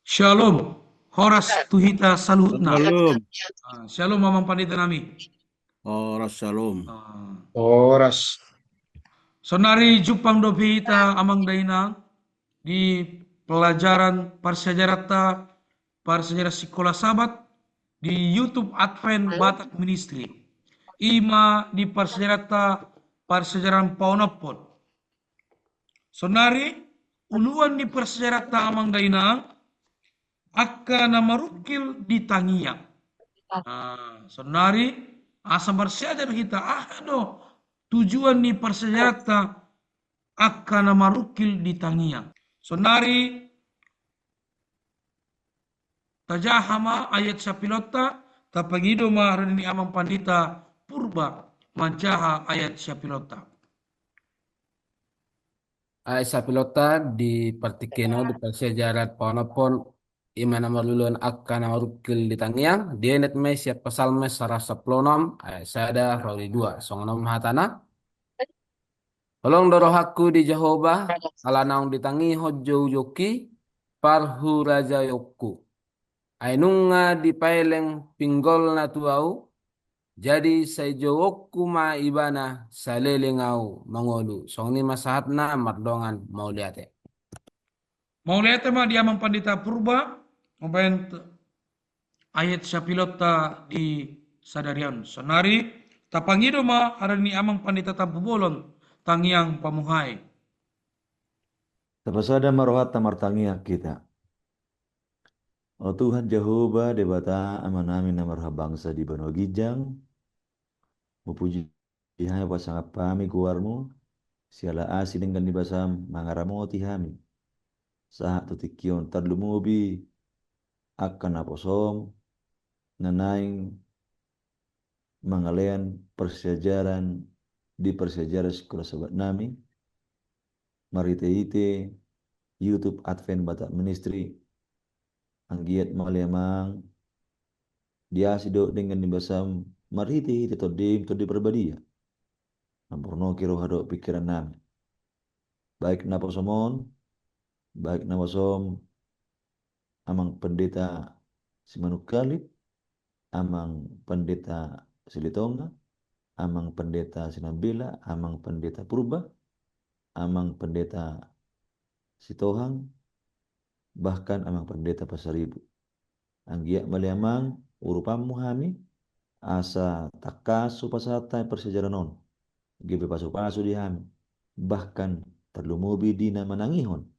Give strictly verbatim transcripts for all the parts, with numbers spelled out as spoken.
Shalom. Horas tu hita saluhutna. Shalom. Ah, shalom, Amang Pandita nami. Horas, shalom. Ah. Horas. Sonari jumpang dope hita, Amang Dainang, di pelajaran parsiajaranta, parsiajaran Sikola Sabat di YouTube Advent Batak Ministry. I ma di parsiajaranta, parsiajaran paonomhon. Sonari, uluan ni parsiajaranta, Amang Dainang, angka na marungkil di tangiang. Ah, sonari, asa marsiajar hita, aha do tujuan ni parsiajaranta, angka na marungkil di tangiang. Sonari, tajaha ma ayat siapilonta, tapangido ma roha ni Amang Pandita Purba manjaha ayat siapilonta. Ayat siapilonta di partingkian on, di parsiajaran paonomhon, i ma na marjolo angka na marungkil di tangiang, dienet ma i sian Psalmen saratus sampulu onom, ayat sada ro di dua, songon on ma hatana. Holong do rohangku di Jahowa, ala naung ditangihon joujouki, parhurajaonku. Ai nunga dipaeleng pinggolna tu ahu, jadi sai jouonku ma ibana saleleng ahu mangolu. Songon i ma sahatna, mardongan mauliate. Mauliate ma di Amang Pandita Purba, mambahen ayat siapilonta di sadari on. Sonari, tapangido ma roha ni Amang Pandita Tampubolon, tangiang pamuhai. Tapasada ma rohanta, martangiang hita. O Tuhan Jahowa, Debata Amanami na marhabangsa di banua ginjang, hupuji hami, pasangap hami goarmu, siala asi denggan ni basam mangaramoti hami. Sahat tu tingki on tarlumobi angka naposom, na naeng mangalean parsiajaran di parsiajaran Sikola Sabat nami, marhite-hite YouTube Advent Batak Ministry, anggiat ma ale Amang, diasi dohot denggan ni basam, marhite-hite Tondim, Tondi Parbadia. Mamborngin roha dohot pingkiran nami. Baik naposom on, baik naposom Amang Pendeta Simanungkalit, Amang Pendeta Silitonga, Amang Pendeta Sinambela, Amang Pendeta Purba, Amang Pendeta Sitohang, bahkan Amang Pendeta Pasaribu. Anggiat ma ale Amang, urupanmu hami, asa tangkas hupasahat hami parsiajaran on, gabe pasu-pasu di hami, bahkan tarlumobi di na manangihon,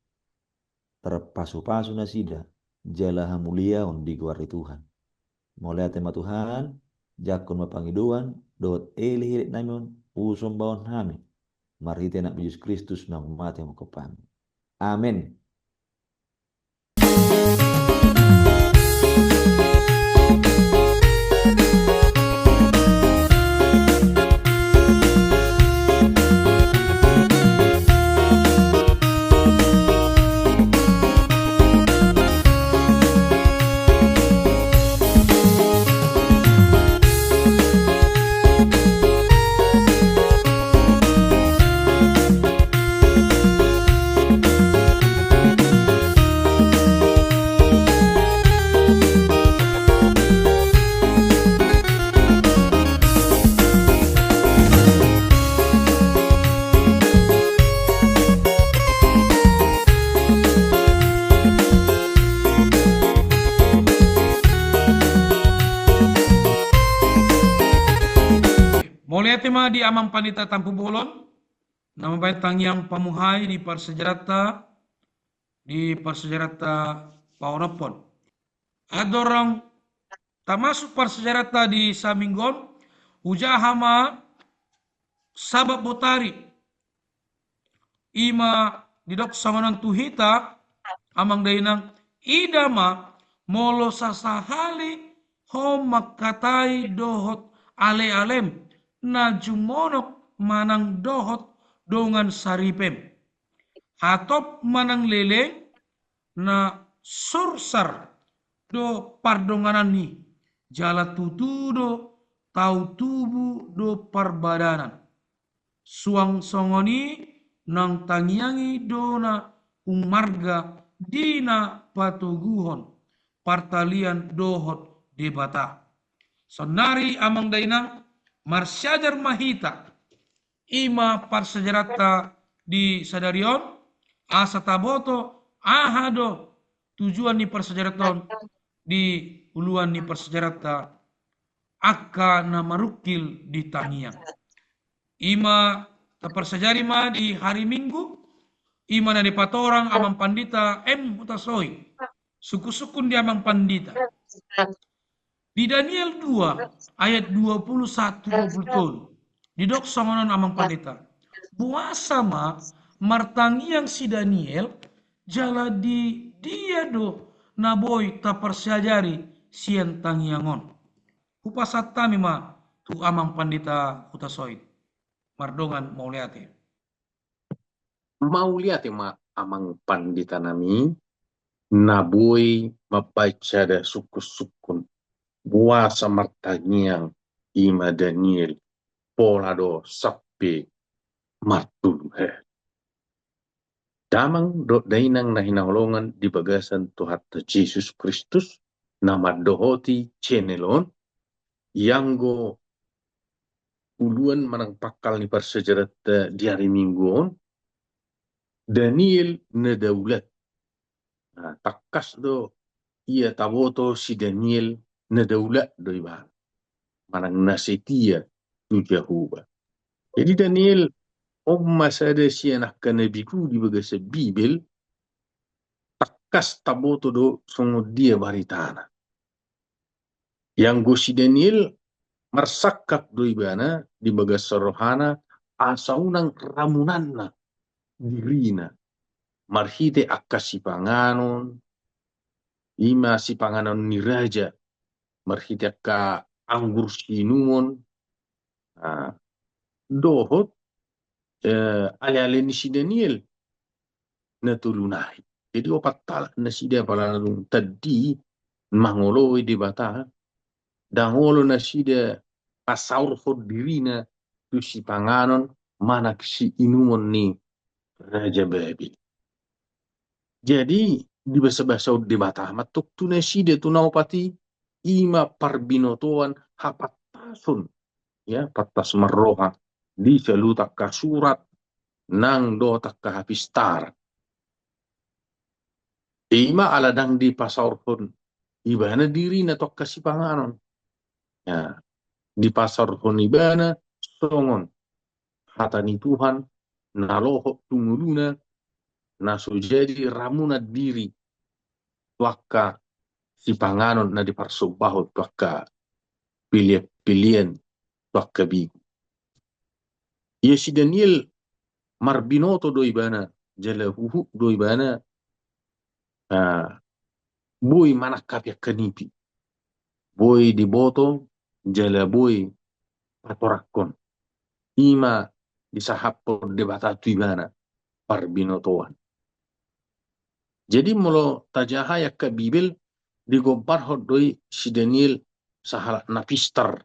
tarpasu-pasu nasida, jala hamuliaon di goar ni Tuhan. Mauliate ma Tuhan, jangkon ma pangidoan dohot elek-elek nami on, husomba hami, marhite Anakmu Jesus Kristus naung mate manghophop hami. Amen. Mauliate ma di Amang Pandita Tampubolon, na mambahen tangiang pamuhai di parsiajaranta, di parsiajaranta paonomhon. Andorang tamasuk parsiajaranta di saminggu on, hujaha ma Sabat botari. I ma didok songon on tu hita, Amang Dainang, ida ma, molo sasahali ho mangkatai dohot ale-alem, na jumonok manang dohot dongan saripem. Hatop manang leleng, na sursar do pardonganan i, jala tutu do tau tubu do parbadanan. Suang songon i nang tangiang i do na umarga di na patoguhon partalian dohot Debata. Saonnari amang dainang, marsiajar ma hita, i ma parsiajaranta di sadari on, asa taboto aha do tujuan ni parsiajaranta on di uluan ni parsiajaranta, angka na marungkil di tangiang. I ma taparsiajari ma di hari Minggu, i ma na dipatorang amang pandita M Hutasoit. Sungkun-sungkun di amang pandita. Di Daniel dua ayat dua puluh satu dua puluh tolu. Didok songon on amang pandita. Boasa ma martangiang si Daniel, jala di dia do na boi taparsiajari sian tangiang on? Hupasahat hami ma tu amang pandita Hutasoit. Mardongan mauliate. Mauliate ma amang pandita nami, na boi mambahen sada sungkun-sungkun. Boasa martangiang i ma Daniel, pola do sampe martolu hal. Damang dohot dainang na hinaholongan di bagasan Tuhanta Jesus Kristus, na mandohoti channel on, ianggo uluan manang pangkal ni parsiajaranta di hari Minggu on, Daniel na daulat. Nah, tangkas do ia taboto si Daniel na daulat do ibana, manang na setia tu Jahowa. Jadi Daniel on ma sada sian angka nabiku di bagasan Bibel, tangkas taboto do songon dia baritana. Ianggo si Daniel marsangkap do ibana di bagasan rohana, asa unang ramunanna dirina marhite angka sipanganon, i ma sipanganon ni raja, marhite angka anggur siinumon, nah, dohot eh, ale-ale ni si Daniel na tolu nai. Jadi opat halak nasida, apala na dung tandi mangoloi Debata, ndang olo nasida pasaorhon dirina tu sipanganon manang siinumon ni raja Babel. Jadi dibasabasahon Debata ma tong tu nasida tu na opat i, i ma parbinotoan, hapantason, ya, pantas marroha di saluhut angka surat nang dohot angka hapistaran. I ma ala ndang dipasaorhon ibana dirina tu angka sipanganon. Ya, dipasaorhon ibana songon hata ni Tuhan na lohot tu ngoluna, na so jadi ramunan diri tu angka sipanganon na diparsombahon tu angka pilian-pilian tu angka bigu. Ia si Daniel marbinoto do ibana, jala huhut do ibana, ah, boi manangkapi angka nipi, boi diboto jala boi patorangkon. I ma disahaphon Debata tu ibana parbinotoan. Jadi molo tajahai angka Bibel, digombarhon do i si Daniel sahalak na pistar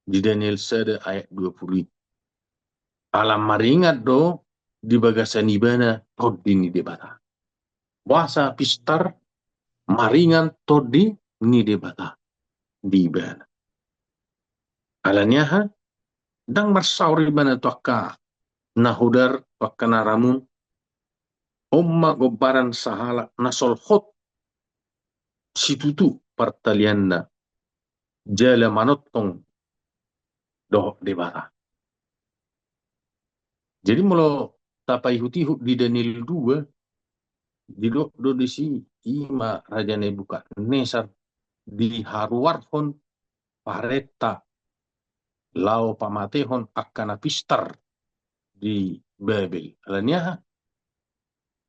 di Daniel sada ayat dua puluh i. Ala maringan do di bagasan ibana Tondi ni Debata. Boasa pistar? Maringan Tondi ni Debata di ibana. Ala ni aha? Ndang marsaor ibana tu angka na hodar, tu angka na ramun. On ma gombaran sahalak na solhot situtu partalianna jala manongtong dohot Debata. Jadi molo tapaihut-ihut di Daniel dua, didok do disi, i ma Raja Nebukadnesar diharuarhon parenta laho pamatehon angka na pistar di Babel. Ala ni aha?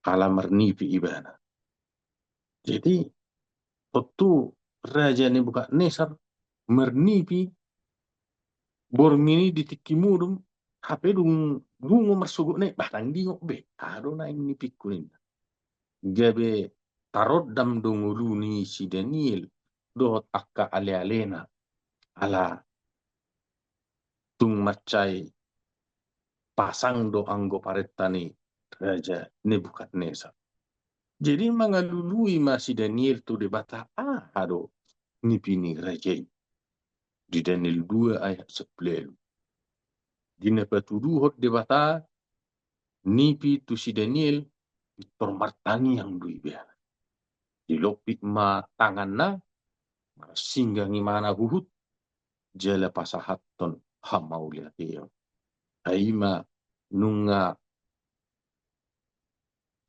Ala marnipi ibana. Jadi tontu Raja Nebukadnesar marnipi borngin i di tingki modom, hape dung lungun marsogot na i, bah, ndang diingot be, aha do naeng nipingku ninna. Gabe tarondam do ngolu ni si Daniel dohot angka ale-alena, ala tung mansai pasang do anggo parenta ni Raja Nebukadnesar. Jadi mangalului ma si Daniel tu Debata, aha do nipi ni raja i. Di Daniel dua ayat sampulu ualu. Di na patuduhon Debata nipi tu si Daniel, pintor martangiang do ibana. Dilompit ma tanganna, marsinggang ibana huhut, jala pasahathon hamauliateon. Ai ma nunga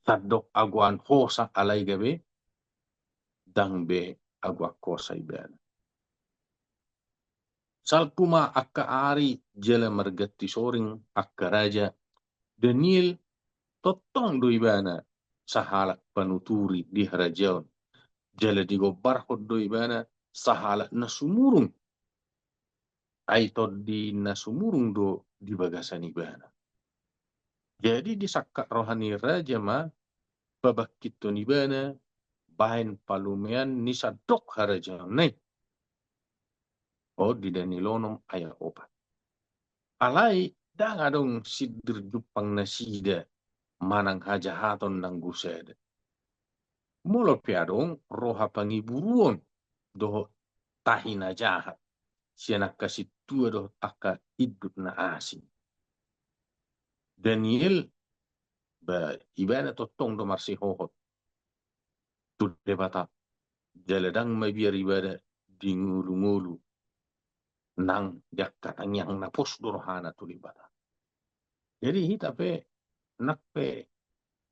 sandok agoan hosa, alai gabe ndang be agoan hosa ibana. Salpu ma angka ari jala marganti soring angka raja, Daniel tongtong do ibana sahalak panuturi di harajaon, jala digombarhon do ibana sahalak na sumurung. Ai tondi na sumurung do di bagasan ibana. Jadi disangkap roha ni raja ma pabangkithon ibana baen palumean ni sandok harajaonna i. O, di Daniel onom ayat opat. Alai ndang adong sindir jumpang nasida manang hajahaton nanggo sada. Molo pe adong roha pangiburuon dohot tahi na jahat sian angka sintua dohot angka induk na asing. Daniel, ba, ibana tongtong do marsihohot tu Debata, jala ndang mabiar ibana dingolungolu, nang di angka tangiang na pos do rohana tu Debata. Jadi hita pe, nang pe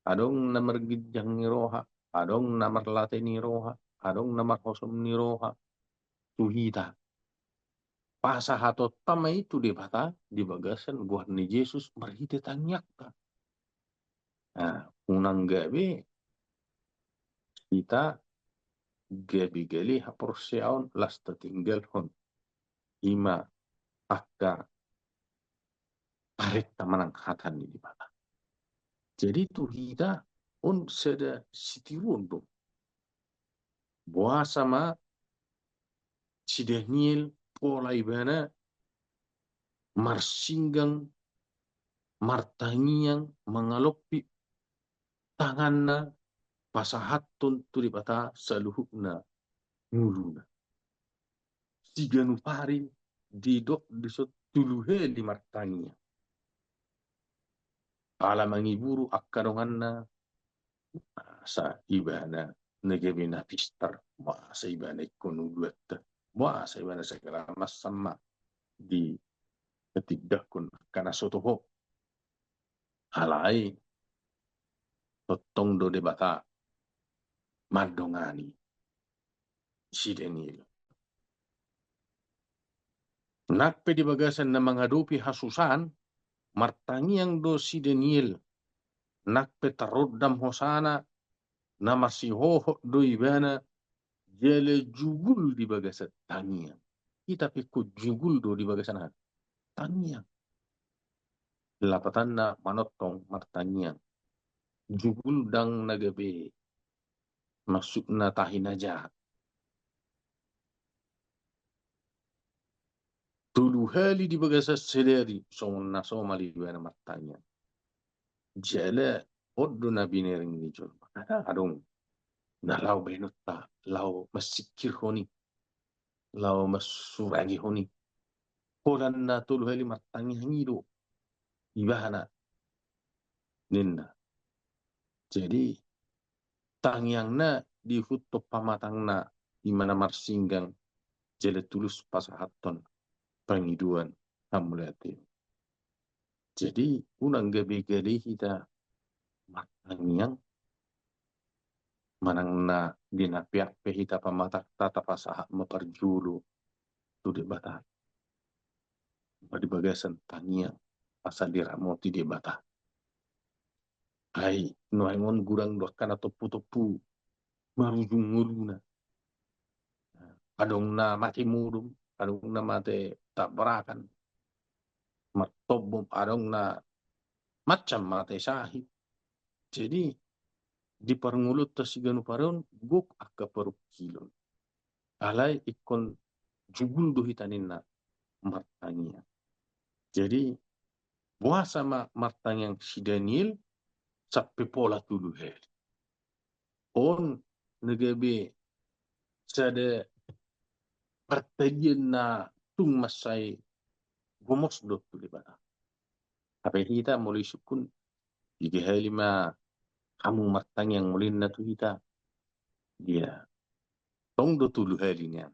adong na marginjang ni roha, adong na marlate ni roha, adong na marhosom ni roha tu hita, pasahatonta ma i tu Debata di bagasan goar ni Jesus marhite tangiangta. Nah, unang gabe hita gabe gale haporseaon, las tatinggalhon i ma angka parenta manang hata ni Debata. Jadi tu hita on sada sitiruon do. Boasa ma si Daniel pola ibana marsinggang, martangiang, mangalompit tanganna, pasahathon tu Debata saluhutna ngoluna. Siganup ari didok dison tolu hali martangiang. Ala mangiburu angka donganna, masa ibana na gabe na pistar, masa ibana ingkon uluanta, masa ibana, segala macam ma dipatindanghon angka na so toho. Alai tongtong do Debata mandongani si Daniel. Nang pe di bagasan na mangadopi hasusaan, martangiang do si Daniel. Nang pe tarondam hosana, na marsihohot do ibana, jala jugul di bagasan tangiang. Hita pe ingkon jugul do di bagasan aha? Tangiang. Lapatanna manongtong martangiang. Jugul ndang na gabe maksudna tahi na jahat. Tolu hali di bagasan sadari songon na somal ibana martangiang. Jala on do na binereng ni jolma. Ndang adong na laho baenonta, laho mansingkirhon i, laho mansurangihon i. Holan na tolu hali martangiang i do ibana, ninna. Jadi tangiangna diihuthon pamatangna, i ma na marsinggang jala tulus pasahathon pangidoan, hamauliateon. Jadi unang gabe gale hita martangiang, manang na di na peak pe hita pamatangta tapasahat ma parjolo tu Debata. Ba di bagasan tangiang asa diramoti Debata. Ai nuaeng on godang do angka na tompu-tompu marujung ngoluna. Adong na mate modom, adong na mate tabrakan, martombom, adong na macam mate sahit. Jadi di parngoluonta siganup ari on gok angka parungkilon. Alai ingkon jugul do hita ninna martangiang. Jadi boasa ma martangiang si Daniel sampe pola tolu hali? on na gabe sada partalian na tung mansai gomos do tu Debata. Hape hita molo isungkun, piga hali ma hamu martangiang molo ninna tu hita? Dia tong do tolu hali nian.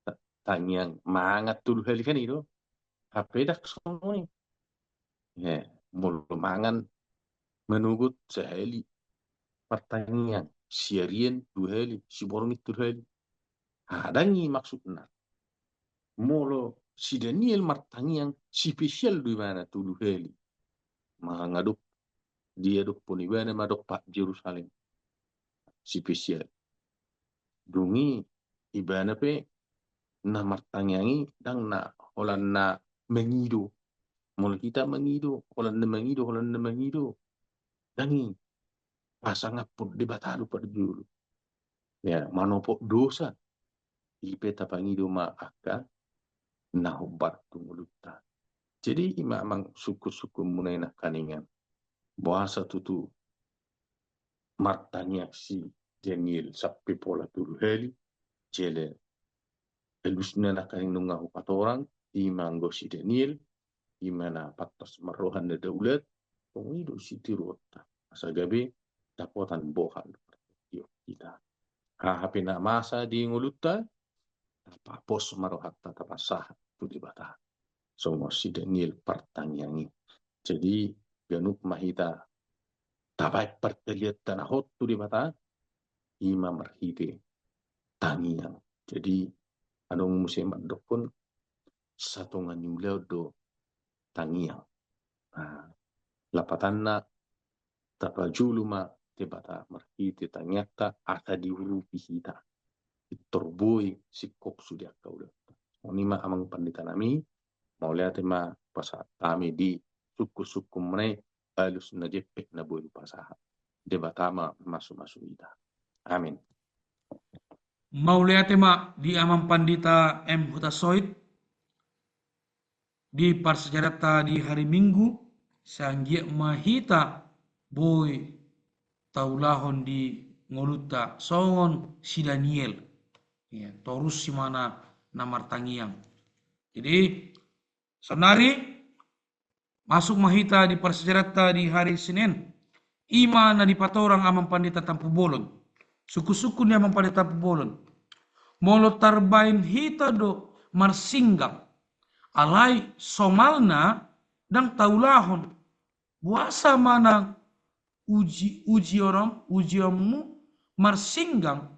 Ta-, tangiang mangan tolu hali kan i do. Hape ndang songon i. He, molo mangan manogot sahali martangiang, siarian dua hali, siborngin tolu hali. Ha, ndang i maksudna. Molo si Daniel martangiang, sipesial do ibana tolu hali. Mangadop, diadophon ibana ma dompak Jerusalem. Sipesial. Dung i ibana pe na martangiang i ndang na holan na mangido. Molo hita mangido, holan na mangido, holan na mangido. Ndang i, pasangaphon Debata do parjolo. Ya, manopot dosa. I pe tapangido ma angka na hombar tu ngolunta. Jadi i ma amang sungkun-sungkunmuna i nangkaningan. Boasa tutu martangiang si Daniel sampe pola tolu hali, jala alusna nangkaning nunga hupatorang, i ma anggo si Daniel, i ma na pantas marroha na daulat, tong i do sitiruonta. Asa gabe dapotan bohal hita. Hape na masa di ngolunta, tapapos ma rohanta tapasahat tu Debata. Songon si Daniel partangiang i. Jadi ganup ma hita tabaen partalianta na hot tu Debata, i ma marhite tangiang. Jadi adong muse mandokkon satonga ni ulaon do tangiang. Nah, lapatanna tapajolo ma Debata marhite tangiangta asa diurupi hita. Pintor boi singkop sude angka ulaonta. Songon i ma amang pandita nami, mauliate ma pasahat hami di sungkun-sungkunmuna i, alus na jempek na boi hupasahat. Debata ma masu-masu hita. Amin. Mauliate ma di amang pandita M Hutasoit. Di parsiajaranta di hari Minggu, sai anggiat ma hita boi taulahon di ngolunta songon si Daniel. Ya, torus si mana na martangiang. Jadi saonari masuk ma hita di parsiajaranta di hari Senin. I ma na dipatorang amang pandita Tampubolon. Sungkun-sungkun ni amang pandita Tampubolon. Molo tarbaen hita do marsinggang, alai somalna ndang taulahon, boasa ma nang uji, ujion, ujionmu marsinggang?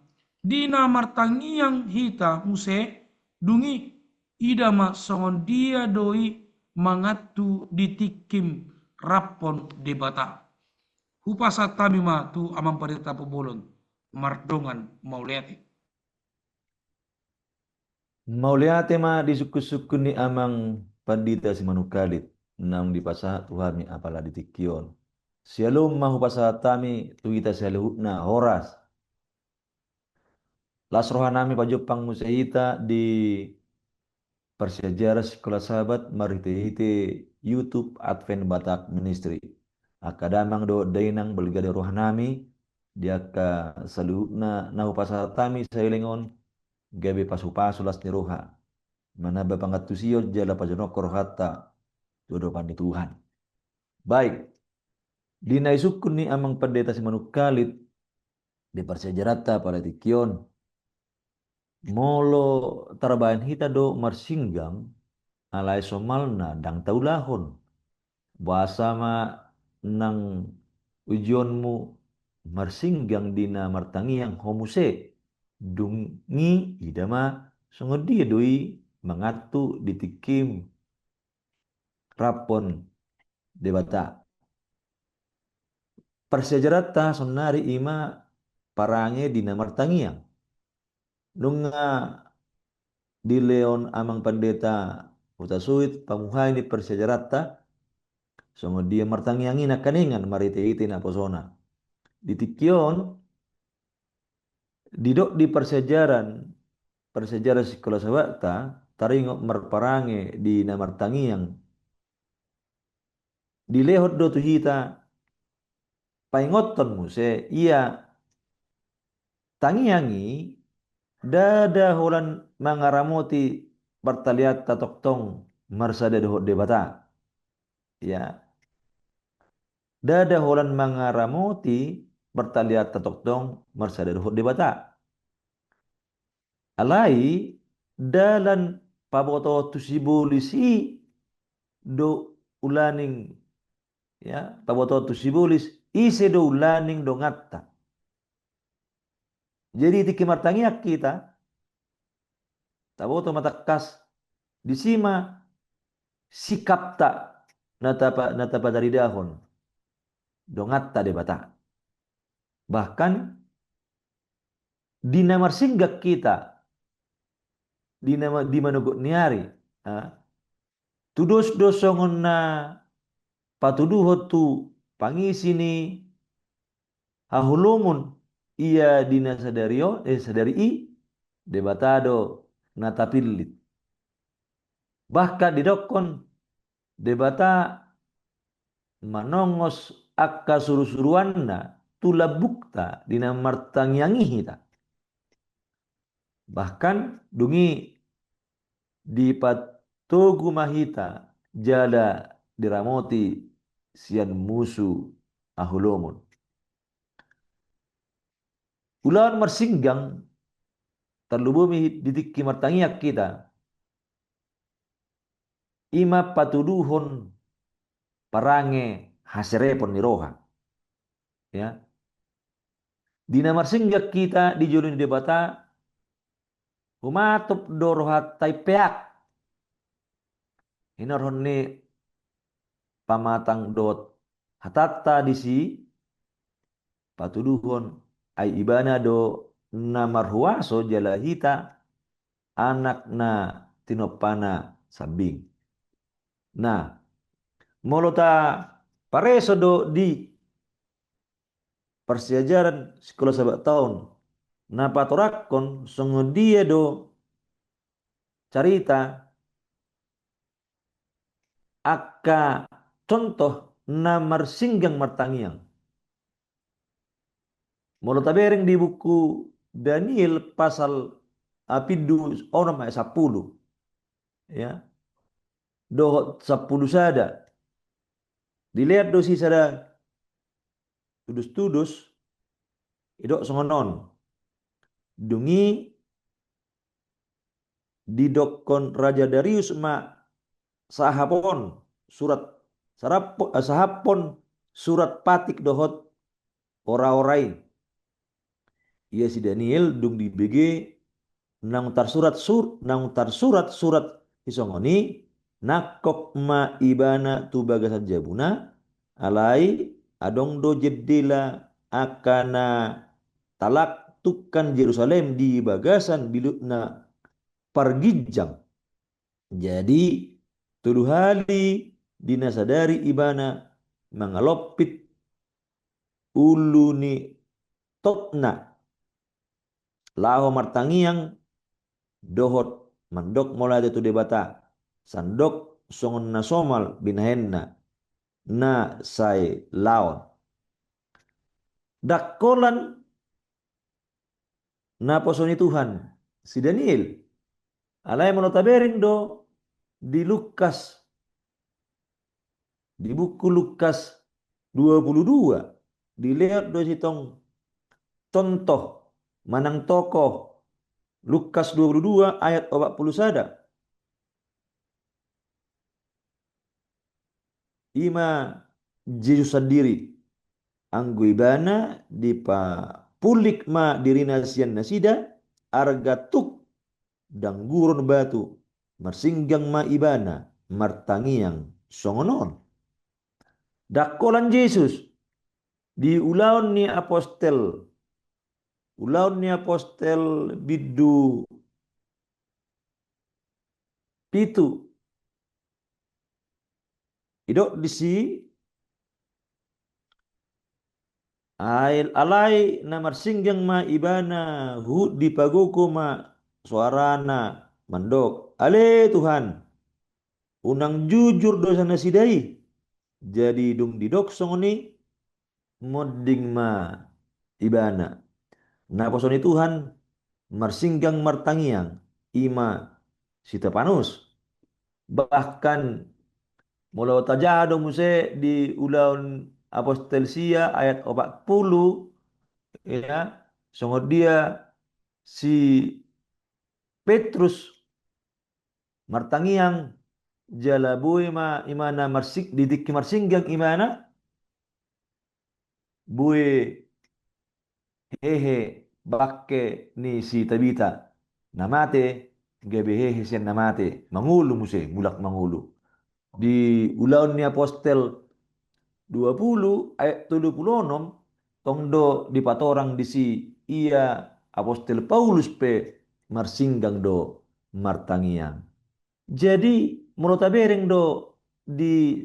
Di na martangiang hita muse, dung i ida ma songon dia do i mangantu di tingkim rap dohot Debata. Hupasahat hami ma tu amang pandita Tampubolon, mardongan mauliate. Mauliate ma di sungkun-sungkun ni amang pandita Simanungkalit, naung dipasahat tu hami apala di tingki on. Syalom ma hupasahat hami tu hita saluhutna, horas. Las roha nami pajumpang muse hita di parsiajaran Sikola Sabat marhite-hite YouTube Advent Batak Ministry. Angka damang dohot dainang, balga do roha nami di angka saluhutna na hupasahat hami saleleng on, gabe pasu-pasu las ni roha, manamba pangantusion jala pajonokhon rohanta tu adopan ni Tuhan. Baik, di na isungkun ni amang pandita Simanungkalit di parsiajaranta pala tingki on, molo tarbaen hita do marsinggang, alai somalna ndang taulahon, boasa ma nang ujionmu marsinggang di na martangiang ho muse? Dung i ida ma songon dia do i mangantu di tingkim rap dohot Debata. Parsiajaranta saonari i ma parange di na martangiang. Nunga dilehon amang pandita Hutasoit pamuhai ni parsiajaranta, songon dia martangiang i nangkaningan marhite-hite naposona. Di tingki on, didok di parsiajaran, parsiajaran Sikola Sabatta, taringot marparange di na martangiang. Dilehon do tu hita paingothon muse ia Tangiang i ndada holan mangaramoti partalianta tongtong marsada dohot Debata. Ya. Ndada holan mangaramoti partalianta tongtong marsada dohot Debata. Alai dalan pabotohon tu sibolis i do ulaning, ya, pabotohon tu sibolis ise do ulaning donganta. Jadi tingki martangiang hita, taboto ma tangkas disi ma sikapta na tapa, na tapataridahon donganta Debata. Bahkan di na marsinggang hita di na, di manogot ni ari, ha? Tudos do songon na patuduhon tu pangisi ni haholomon ia di na sadari on, eh, sadari i, Debata do na tapillit. Bahkan didokkon Debata manongos angka surusuruanna tu lambungta di na martangiangi hita. Bahkan dung i dipatogu ma hita jala diramoti sian musu haholomon. Ulaon marsinggang tarlumobi di tingki martangiang hita, i ma patuduhon parange haserepon ni roha. Ya. Di na marsinggang hita di jolo ni Debata, humatop do rohanta i peak. Hinorhon ni pamatang dohot hatanta disi patuduhon, ai Ibana do na marhuaso jala hita anak na tinompana sambing. Nah, molo tapareso do di parsiajaran Sikola Sabata on na patorangkon songon dia do carita angka contoh na marsinggang martangiang. Molo tabereng di buku Daniel pasal, ah, pitu, onom ayat sampulu. Ya. Dohot sampulu sada. Dilehon do disi sada tudos-tudos, didok songon on. Dung i didokkon Raja Darius ma sahaphon surat, sarappo-, eh, sahaphon surat patik dohot ora-ora i. Ia si Daniel dung dibege naung tarsurat sur-, naung tarsurat surat sisongon i, nangkok ma ibana tu bagasan jabuna, alai adong do jendela angka na talak tungkan Jerusalem di bagasan bilut na parginjang. Jadi tolu hali di na sadari ibana mangalompit ulu ni topna laho martangiang dohot mandok mauliate tu Debata, sandok songon na somal binahenna na sai laon. Ndang holan naposo ni Tuhan si Daniel. Alai molo tabereng do di Lukas, di buku Lukas dua puluh dua, dilehon do sitong contoh manang tokoh, Lukas dua puluh dua ayat opat puluh sada. I ma Jesus sandiri. Anggo ibana dipapullik ma dirina sian nasida, arga tuk dangguron batu, marsinggang ma ibana martangiang songon on. Ndang holan Jesus, di Ulaon ni Apostel, Ulaon ni Apostel bindu pitu. Didok disi, ai alai na marsinggang ma ibana huhut dipagogo ma soarana mandok, "Ale Tuhan, unang jujur dosa nasida i." Jadi dung didok songon i, monding ma ibana. naposo ni Tuhan, marsinggang martangiang, i ma si Stepanus. Bahkan molo tajaha do muse di Ulaon Apostel sia ayat opat pulu, ya, songon dia si Petrus martangiang, jala boi ma imana marsing-, di tingki marsinggang imana, boi hehe bangke ni si Tabita na mate, gabe hehe sian na mate, mangolu muse, mulak mangolu. Di Ulaon ni Apostel dua pulu ayat tolu pulu onom, tong do dipatorang disi ia Apostel Paulus pe marsinggang do martangiang. Jadi, molo tabereng do di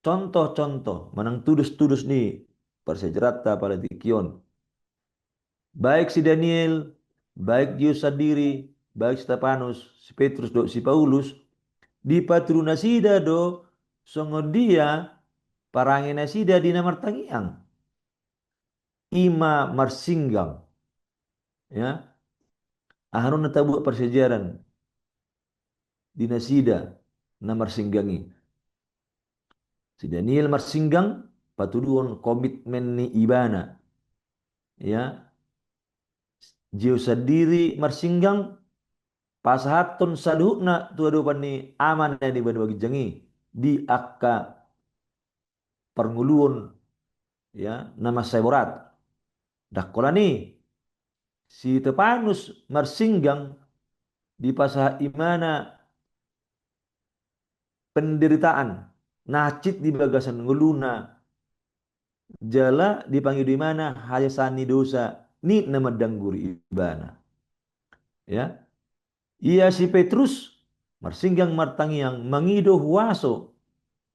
contoh-contoh manang tudos-tudos ni parsiajaranta pala tingki on, baik si Daniel, baik Jesus sandiri, baik si Stepanus, si Petrus dohot si Paulus, dipatudu nasida do songon dia parange nasida di na martangiang. I ma marsinggang. Ya. Aha do na tabuat parsiajaran di nasida na marsinggang i. Si Daniel marsinggang, patuduhon komitmen ni ibana. Ya. Jesus sandiri marsinggang, pasahathon saluhutna tu adopan ni Amana na di banua ginjang i, di angka parngoluon, ya, na mansai borat. Ndang holan i, si Stepanus marsinggang, dipasahat imana penderitaan na hansit di bagasan ngoluna, jala dipangido imana hasesaan ni dosa ni na mandangguri ibana. Ya. Ia si Petrus marsinggang martangiang mangido huaso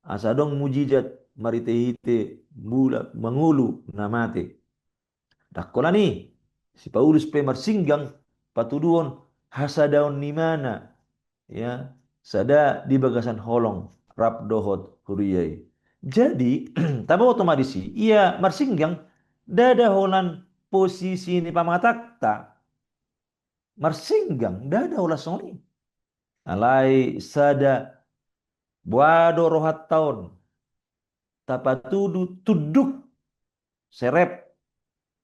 asa adong mujizat marhite-hite mulak mangolu na mate. Ndang holan i, si Paulus pe marsinggang patuduhon hasadaon ni ibana, ya, sada di bagasan holong rap dohot huria i. Jadi, taboto ma disi, ia marsinggang ndada holan posisi ni pamatangta, marsinggang ndada holan songon i. Alai sada, boha do rohanta on, tapatudu tunduk serep,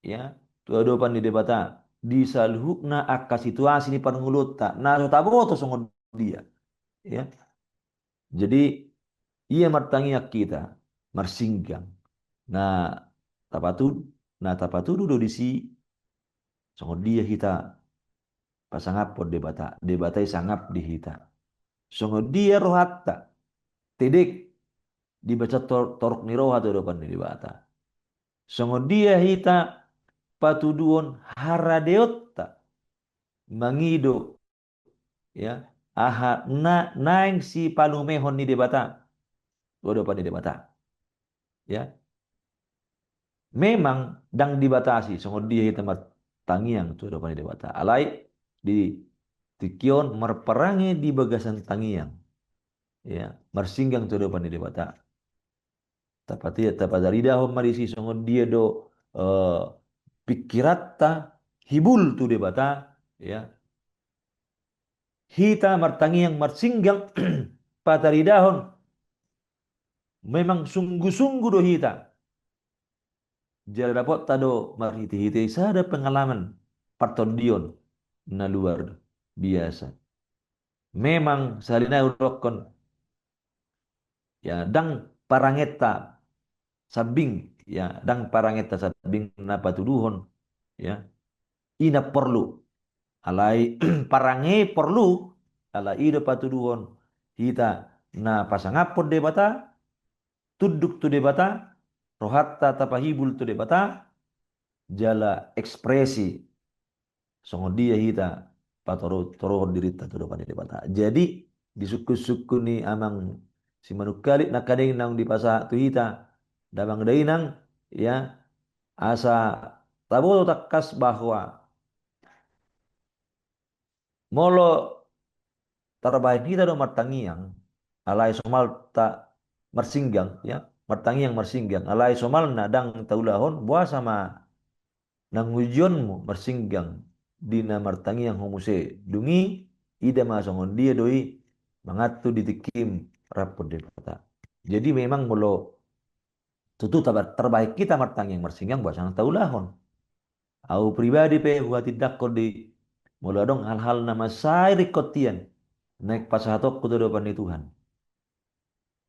ya, tu adopan ni Debata di saluhutna angka situasi ni parngoluonta na so taboto songon dia. Ya. Jadi, ia martangiang hita, marsinggang. Na tapatudu, na tapatudu do disi, songon dia hita pasangaphon Debata, Debata i sangap di hita. Songon dia rohanta, tedek di bagasan tor-, torop ni roha tu adopan ni Debata. Songon dia hita patuduhon haradeonta mangido, ya, aha na naeng sipalumehon ni Debata tu adopan ni Debata. Ya. Memang ndang dibatasi songon dia hita martangiang tu adopan ni Debata. Alai di tingki on marparange di bagasan tangiang. Ya, marsinggang tu adopan ni Debata. Tapati-, tapataridahon ma disi songon dia do, eh, pingkiranta hibul tu Debata, ya. Hita martangiang marsinggang pataridahon memang sungguh-sungguh do hita. Jala dapotta do marhite-hite sada pengalaman partondion na luar biasa. Memang sahali nai hudokkon, ya, ndang parangenta sambing, ya, ndang parangenta sambing na patuduhon, ya, i na porlu. Alai parange porlu, alai i do patuduhon hita na pasangaphon Debata, tunduk tu Debata, rohanta tapahibul tu Debata, jala ekspresi songon dia hita patoro-, torohon dirinta tu adopan ni Debata. Jadi, di sungkun-sungkun ni amang Simanungkalit nangkaning naung dipasahat tu hita, damang dainang, ya, asa taboto tangkas bahwa molo tarbahen hita do martangiang, alai somalna marsinggang, ya, martangiang marsinggang, alai somalna ndang taulahon, boasa ma nang ujionmu marsinggang di na martangiang ho muse, dung i ida ma songon dia do i mangantusi di tingkim rap dohot Debata. Jadi memang molo tutu taba-, tarbahen hita martangiang marsinggang, boasa nang taulahon. Au pribadi pe huhatindangkon do i, molo adong hal-hal na mansai ringkot hian naeng pasahatonku tu adopan ni Tuhan,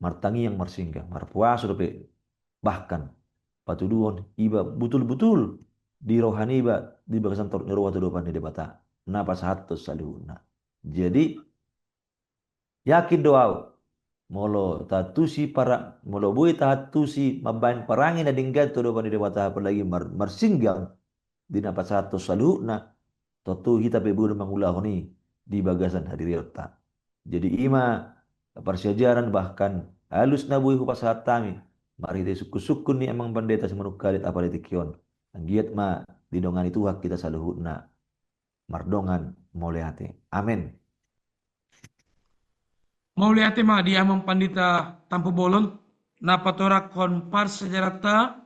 martangiang marsinggang, marpuasa dope, bahkan patuduhon iba butul-butul di roha niba di bagasan torop ni roha tu adopan ni Debata na pasahathon saluhutna. Jadi yakin do au, molo taantusi para-, molo boi taantusi mambahen parange na denggan tu adopan ni Debata, apalagi mar-, marsinggang di na pasahathon saluhutna, tontu hita pe boi do mangulahon i di bagasan hadirionta. Jadi i ma parsiajaran, bahkan alus na boi hupasahat hami marhite sungkun-sungkun ni Amang Pandita Simanungkalit apala di tingki on. Anggiat ma didongani Tuhan hita saluhutna. Mardongan mauliate. Amen. Mauliate ma di Amang Pandita Tampubolon, na patorangkon parsiajaranta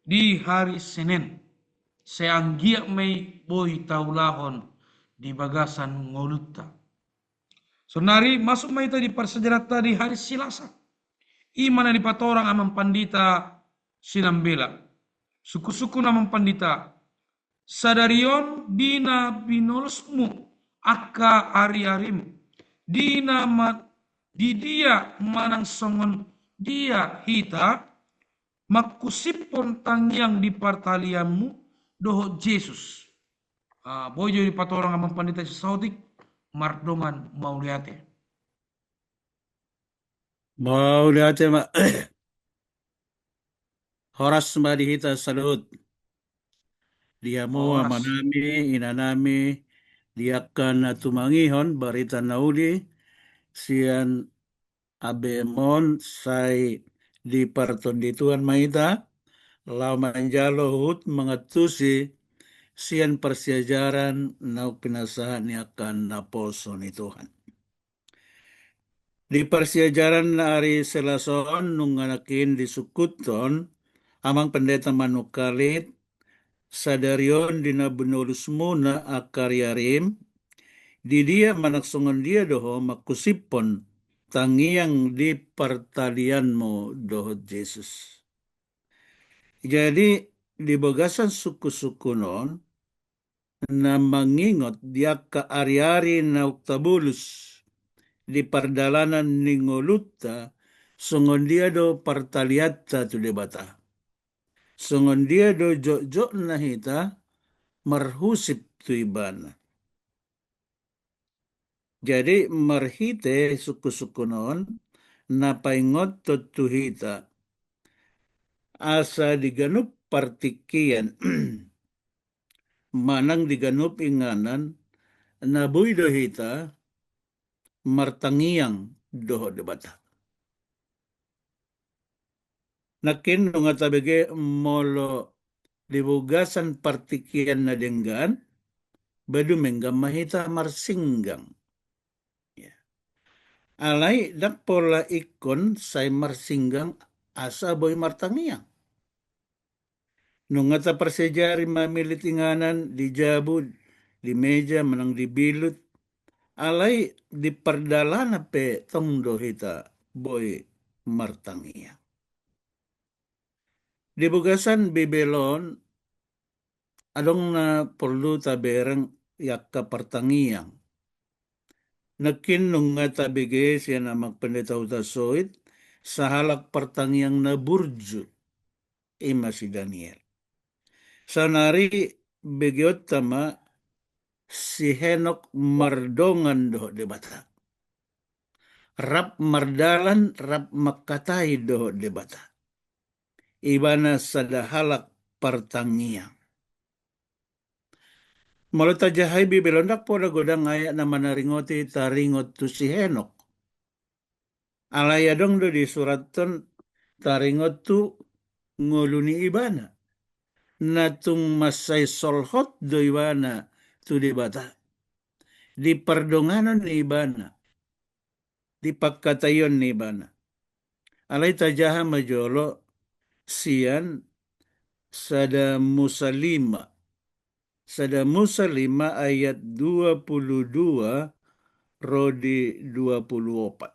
di hari Senin. Sai anggiat ma i boi taulahon di bagasan ngolunta. Saonari masuk ma hita di parsiajaranta di hari Selasa. I ma na dipatorang Amang Pandita Sinambela. Sungkun-sungkun Amang Pandita, sadari on di na binolusmu angka ari-arim, di na ma-, di dia manang songon dia hita mangkusiphon tangiang di partalianmu dohot Jesus. Ah, boi jo dipatorang Amang Pandita Sisaotik, mardongan mauliate. Mauliate ma. Horas ma di hita saluhut. Di hamu, horas, amanami, inanami, di angka na tumangihon barita na uli sian A B M on, sai dipartondi Tuhan ma hita laho manjalo huhut mangantusi sian parsiajaran naung pinasahat ni angka naposo ni Tuhan. Di parsiajaran ari Selasa on nunga nangkin disungkuthon Amang Pendeta Manungkalit, sadari on di na binolusmuna angka ari-arim, di dia manang songon dia do ho mangkusiphon tangiang di partalianmu dohot Jesus. Jadi, di bagasan sungkun-sungkun on, na mangingot di angka ari-ari naung tabolus di pardalanan ni ngolunta, songon dia do partalianta tu Debata. Songon dia do jotjotna hita marhusip tu Ibana. Jadi, marhite sungkun-sungkun on, na paingothon tu hita, asa di ganup partingkian, manang di ganup inganan, na boi do hita martangiang dohot Debata. Nangkin nunga tabege molo di bagasan partingkian na denggan, ba dumenggan ma hita marsinggang. Ya. Alai ndang pola ingkon sai marsinggang asa boi martangiang. Nunga taparsiajari mamillit inganan di jabu, di meja, manang di bilut, alai di pardalanan pe tong do hita boi martangiang. Di bagasan Bibel on, adong na porlu tabereng i angka partangiang. Nangkin nunga tabege sian Amang Pendeta Huta Soit, sahalak partangiang na burju, i ma si Daniel. Saonari begeonta ma si Henok mardongan dohot Debata. Rap mardalan, rap mangkatai dohot Debata. Ibana sada halak partangiang. Molo tajahai Bibel on, ndang pola godang ayat na manaringoti taringot tu si Henok. Alai adong do disurathon taringot tu ngolu ni ibana. Na tung mansai solhot do ibana tu Debata. Di pardonganon ni ibana, di pangkataion ni ibana. Alai tajaha ma jolo sian sada Musa lima. Sada Musa lima ayat dua puluh dua ro di dua puluh opat.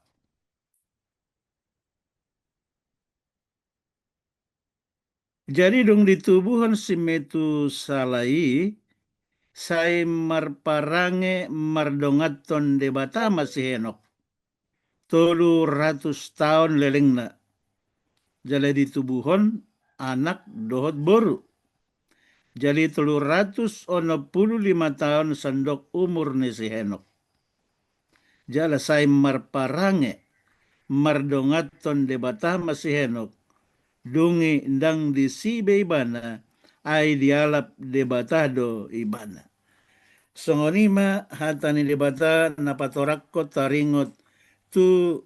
Jadi dung ditubuhon si Metusala i, sai marparange mardonganhon Debata ma si Henok. Tolu ratus taon lelengna. Jala ditubuhon anak dohot boru. Jadi tolu ratus onom pulu lima taon sandok umur ni si Henok. Jala sai marparange mardonganhon Debata ma si Henok. Dung i ndang disi be ibana, ai dialap Debata do ibana. Songon i ma hata ni Debata na patorangkon taringot tu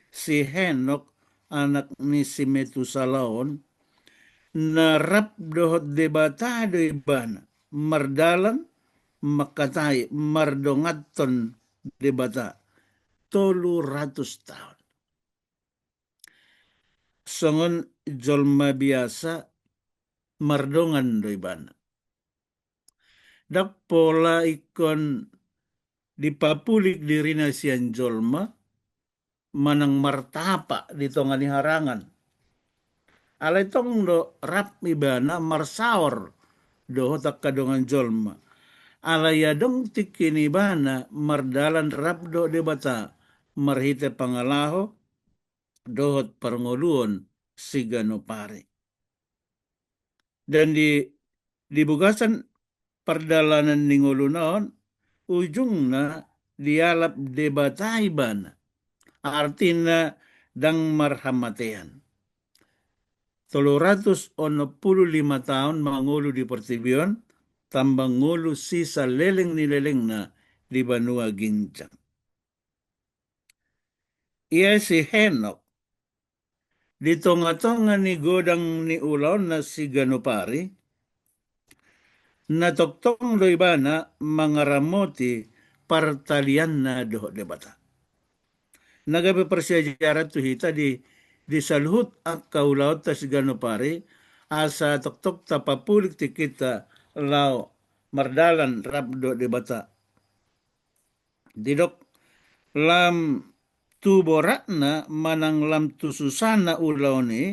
si Henok, anak ni si Metusala on, na rap dohot Debata do ibana, mardalan, mangkatai, mardonganhon Debata tolu ratus taon. Songon jolma biasa, mardongan do ibana. Ndang pola ingkon dipapulik dirina sian jolma, manang martapa di tonga ni harangan. Alai tong do rap ibana marsaor dohot angka dongan jolma. Alai adong tingki ni ibana mardalan rap dohot Debata marhite pangalaho dohot parngoluon siganup ari. Dan di, di bagasan pardalanan ni ngoluna on, ujungna dialap Debata ibana. Artina ndang marhamatean. Tolu ratus onom pulu lima taon mangolu di portibi on, tamba ngolu sisa leleng ni lelengna di banua ginjang. Ia si Henok, di tonga-tonga ni godang ni ulaonna siganup ari, na tongtong do ibana mangaramoti partalianna dohot Debata. Na gabe parsiajaran tu hita di, di saluhut angka ulaonta siganup ari, asa tongtong tapapulik tingkinta laho mardalan rap dohot Debata. Didok, lam tu boratna manang lam tu susana ulaon i,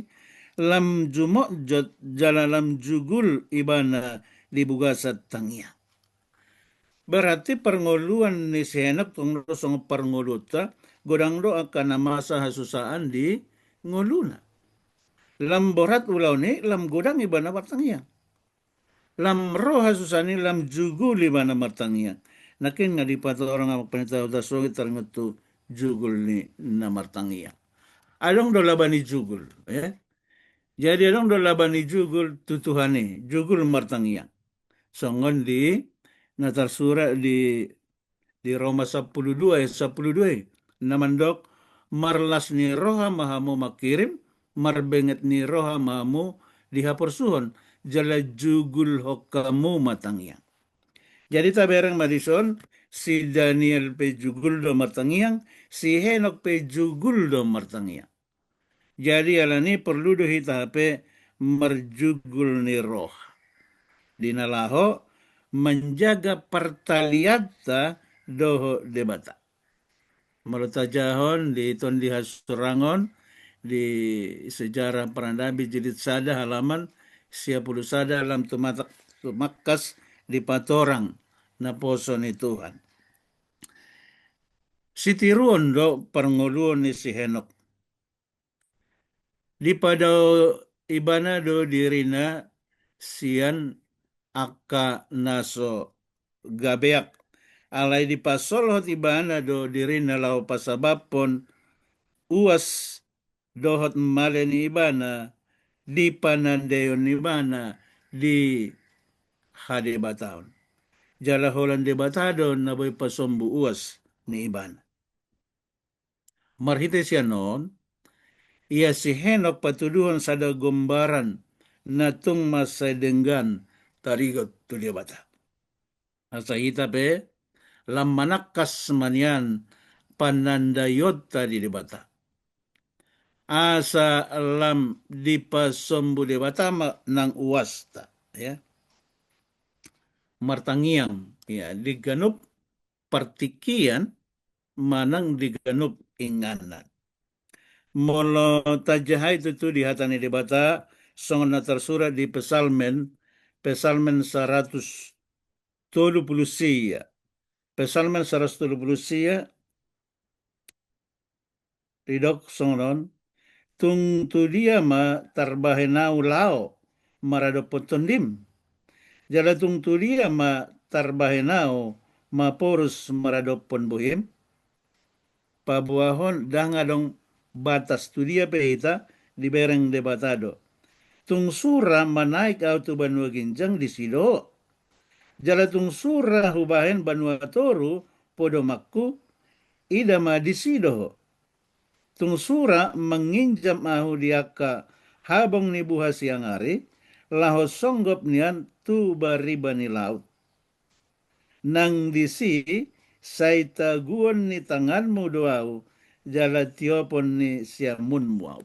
lam jumotjot jala lam jugul ibana di bagasan tangiang. Berarti parngoluon ni si Henok tong do songon parngoluonta, godang do angka na masa hasusaan di ngoluna. Lam borat ulaon i, lam godang ibana martangiang. Lam ro hasusaan i, lam jugul ibana martangiang. Nangkin nga dipatorang Amang Pendeta Huta Sogit taringot tu jugul ni na martangiang. Adong do laba ni jugul, ya. Jadi adong do laba ni jugul tu Tuhan i, jugul martangiang. Songon di na tarsurat di di Roma sampulu dua ayat sampulu dua i, na mandok, marlas ni roha ma hamu mangkirim, marbenget ni roha ma hamu di haporsuhon, jala jugulhon hamu ma tangiang. Jadi tabereng ma dison, si Daniel pe jugul do martangiang, si Henok pe jugul do martangiang. Jadi alani i porlu do hita hape marjugul ni roha di na laho manjaga partalianta dohot Debata. Molo tajahon di Tondi Hasurangon di Sejarah Parandabi jilid sada halaman sia pulu sada lam tu mata-, tu mangkas dipatorang naposo ni Tuhan. Sitiruon do parngoluon ni si Henok. Dipadao ibana do dirina sian angka na so gabeak. Alai dipasolhot ibana do dirina laho pasababhon uas dohot male ni ibana di panandaion ni ibana di hadebataon. Jala holan Debata do na boi pasombu uas ni ibana. Marhite sian on, ia si Henok patuduhon sada gombaran na tung mansai denggan taringot tu Debata. Asa hita pe lam manangkas ma nian panandaionta di Debata. Asa lam dipasombu Debata ma nang uasta, ya. martangiang, ya, di ganup partingkian manang di ganup inganan. Molo tajahai tutu di hata ni Debata, songon na tarsurat di Psalmen, Psalmen saratus tolu pulu sia. Psalmen saratus tolu pulu sia, didok songon on: Tung tu dia ma tarbahen ahu laho maradophon tondim? Jala tung tu dia ma tarbahen ahu maporus maradophon bohim? Paboahon, ndang adong batas tu dia pe hita dibereng Debata do. Tung sura manaek ahu tu banua ginjang, disi do ho. Jala tung sura hubahen banua toru podomanku, ida ma disi do ho. Tung sura manginjam ahu di angka habong ni buha siang ari, laho songgop nian tu bariba ni laut, nang disi sai taguon ni tanganmu do ahu, jala tiopon ni siamunmu ahu.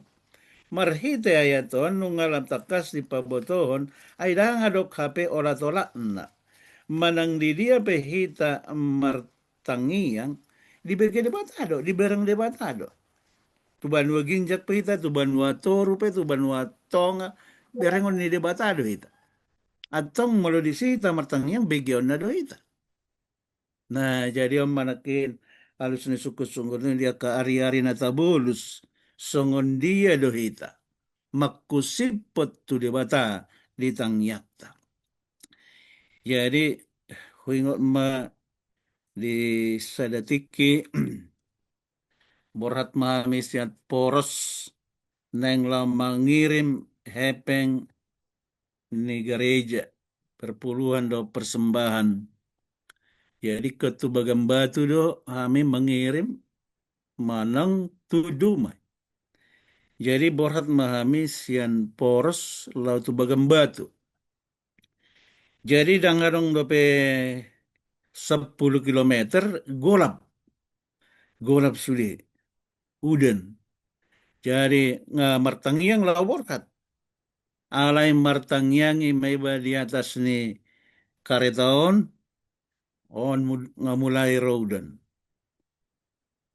Marhite ayat on nunga lam tangkas dipabotohon, ai ndang adong hape olat-olatna. Manang di dia pe hita martangiang, dibege Debata do, dibereng Debata do. Tu banua ginjang pe hita, tu banua toru pe, tu banua tonga, berengon ni Debata do hita. Antong molo disi hita martangiang, begeonna do hita. Nah, jadi on ma nangkin alus ni sungkun-sungkun i di angka ari-ari na tabolus, songon dia do hita mangkusipon tu Debata di tangiangta. Jadi, huingot ma di sada tingki, borhat ma hami sian poros naeng laho mangirim hepeng ni gareja, perpuluhan dohot persembahan. Jadi, ingkon tu Bagan Batu do hami mangirim, manang tu Dumai. Jadi, borhat ma hami sian poros laho tu Bagan Batu. Jadi, ndang adong dope sampulu kilometer, golap. Golap sude. Udan. Jadi, nga martangiang laho borhat. Alai martangiang i ma iba di atas ni kareta on, on mu-, nga mulai ro udan.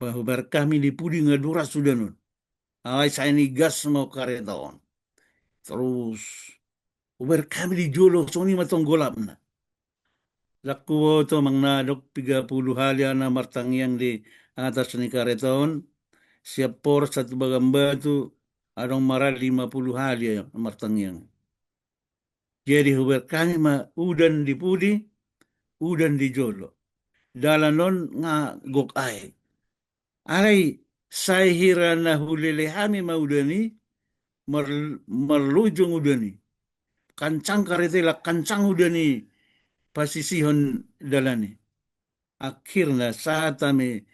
Bah, hubereng hami di pudi nga duras udan on. Alai sai nigas ma kareta on. Torus, hubereng hami di jolo, songon i ma tong golapna. Ndang huboto manang na adong piga pulu hali ahu na martangiang di atas ni kareta on, sian poros sahat tu Bagan Batu, adong marada lima pulu hali ahu martangiang. Jadi hubereng hami ma udan di pudi, udan di jolo. Dalan on nga gok aek. Alai sai hira na hulele hami ma udan i, mar-, marlojong udan i. Kancang kareta i, la kancang udan i pasisihon dalan i. Akhirna sahat hami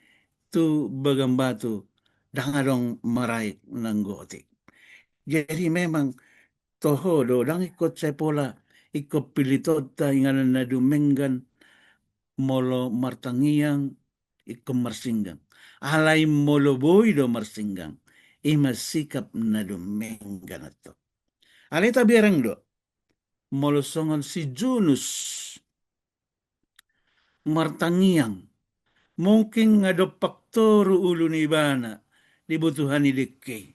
tu Bagan Batu, ndang adong maraek nanggo otik. Jadi memang toho do, ndang ingkon sai pola ingkon pilitonta inganan na dumenggan, molo martangiang ingkon marsinggang. Alai molo boi do marsinggang, i ma sikap na dumenggan antong. Alai tabereng do, molo songon si Junus martangiang, mungkin nga dompak toru ulu ni ibana di butuha ni dengke i.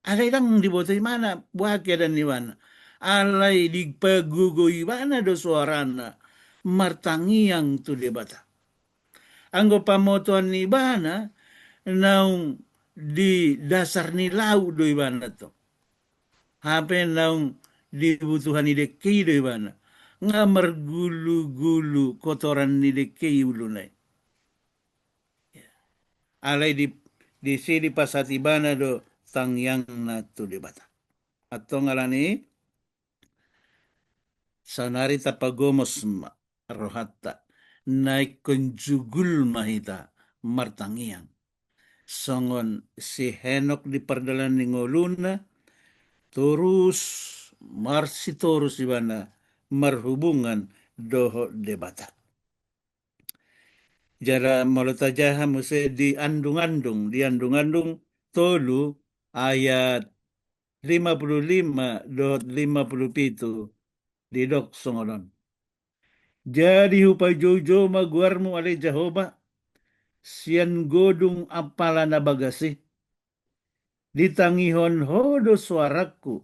Alai ndang diboto ibana boha keadaan ni ibana. Alai dipagogo ibana do soarana martangiang tu Debata. Anggo pamotoan ni ibana, naung di dasar ni laut do ibana antong. Hape naung di butuha ni dengke i do ibana. Nga margulu-gulu kotoran ni dengke i uluna i. Alai di, disi dipasahat ibana do tangiangna tu Debata. Antong alani i, saonari tapagomos ma rohanta, na ingkon jugul ma hita martangiang. Songon si Henok di pardalanan ni ngoluna, torus marsitorus ibana marhubungan dohot Debata. Jala molo tajaha muse di Andung-andung, di Andung-andung tolu ayat lima pulu lima dohot lima pulu pitu, didok songon on. Jadi hupajoujou ma goarmu ale Jahowa, sian godung ampala na bagas i. Ditangihon Ho do soarangku,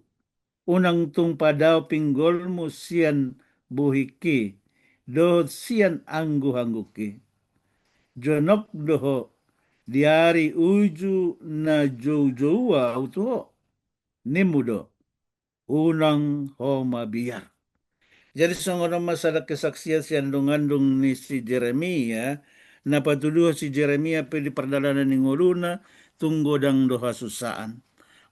unang tung padao pinggolmu sian bohingki, dohot sian angguanggungki. Jonok do Ho, di ari uju na joujou ahu tu Ho. Nimmu do, unang Ho mabiar. Jadi songon on ma sada kesaksian sian andungandung ni si Jeremia, na patuduhon si Jeremia pe di pardalanan ni ngoluna, tung godang do hasusaan.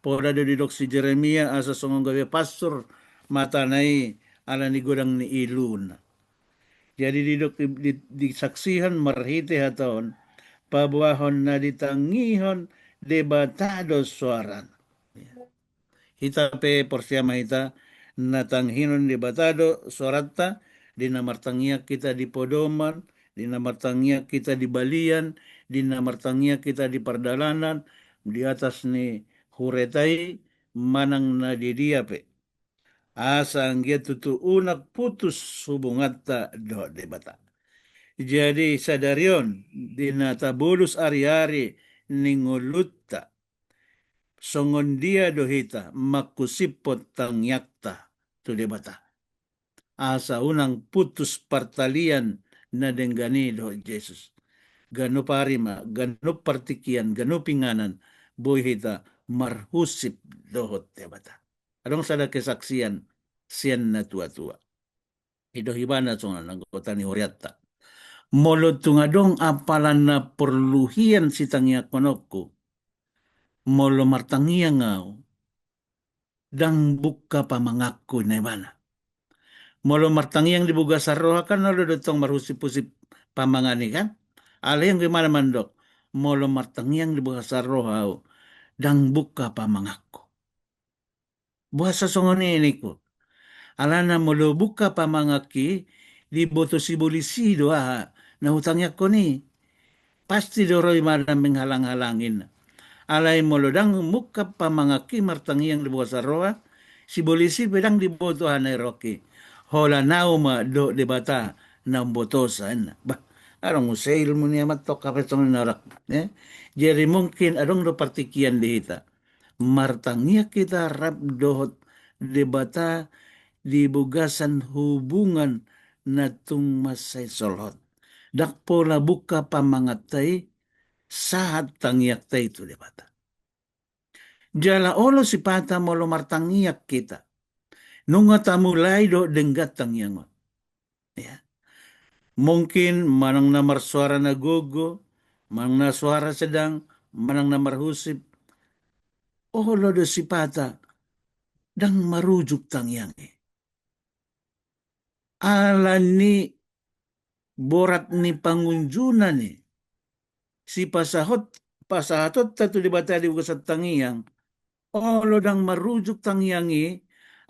Pola do didok si Jeremia asa songon gabe pansur matana i ala ni godang ni iluna. Jadi didok di, di, disaksihon marhite hata on, paboahon na ditangihon Debata do soarana. Hita pe porsea ma hita, na tangihon Debata do soaranta, di na martangiang hita di podoman, di na martangiang hita di balian, di na martangiang hita di pardalanan, di atas ni hureta i, manang na di dia pe. Asa anggiat tutu unang putus hubunganta dohot Debata. Jadi sadari on, di na tabolus ariari ni ngolunta, songon dia do hita manghusiphon tangiangta tu Debata. Asa unang putus partalian na denggan i dohot Jesus. Ganup ari ma, ganup partingkian, ganup inganan, boi hita marhusip dohot Debata. Adong sada kesaksian sian natuatua. I do ibana songon anggota ni hurianta. Molo tung adong ampala na porlu hian sitangianghononku, molo martangiang ahu, ndang bungka pamanganku, ninna ibana. Molo martangiang di bagasan roha kan, olo do tong marhusiphusip pamangan i kan. Alai anggo ibana mandok, molo martangiang di bagasan roha ahu, ndang bungka pamanganku. Boasa songon i ningku? Alana molo bungka pamanganki, diboto sibolis i do aha na hutangianghon i. Pasti do ro ibana menghalang-halangi. Alai molo ndang bungka pamanganki martangiang di bagasan roha, sibolis i pe ndang diboto aha na dirohangki. Holan ahu ma dohot Debata na umbotosa, ninna. Bah, adong muse ilmu ni amanta on, hape songon i na ro. Eh? Jadi mungkin adong do partingkian di hita. Martangiang hita rap dohot Debata di bagasan hubungan na tung mansai solhot. Ndang pola bungka pamanganta i, sahat tangiangta i tu Debata. Jala olo sipata molo martangiang hita, nunga tamulai dohot denggan tangiang on. Ya. Mungkin manang na marsoara na gogo, manang na soara sedang, manang na marhusip, olo do sipata ndang marujuk tangiang i. Ala ni borat ni pangunjunan i, sipasahot, pasahatonta tu Debata di bagasan tangiang, olo ndang marujuk tangiang i,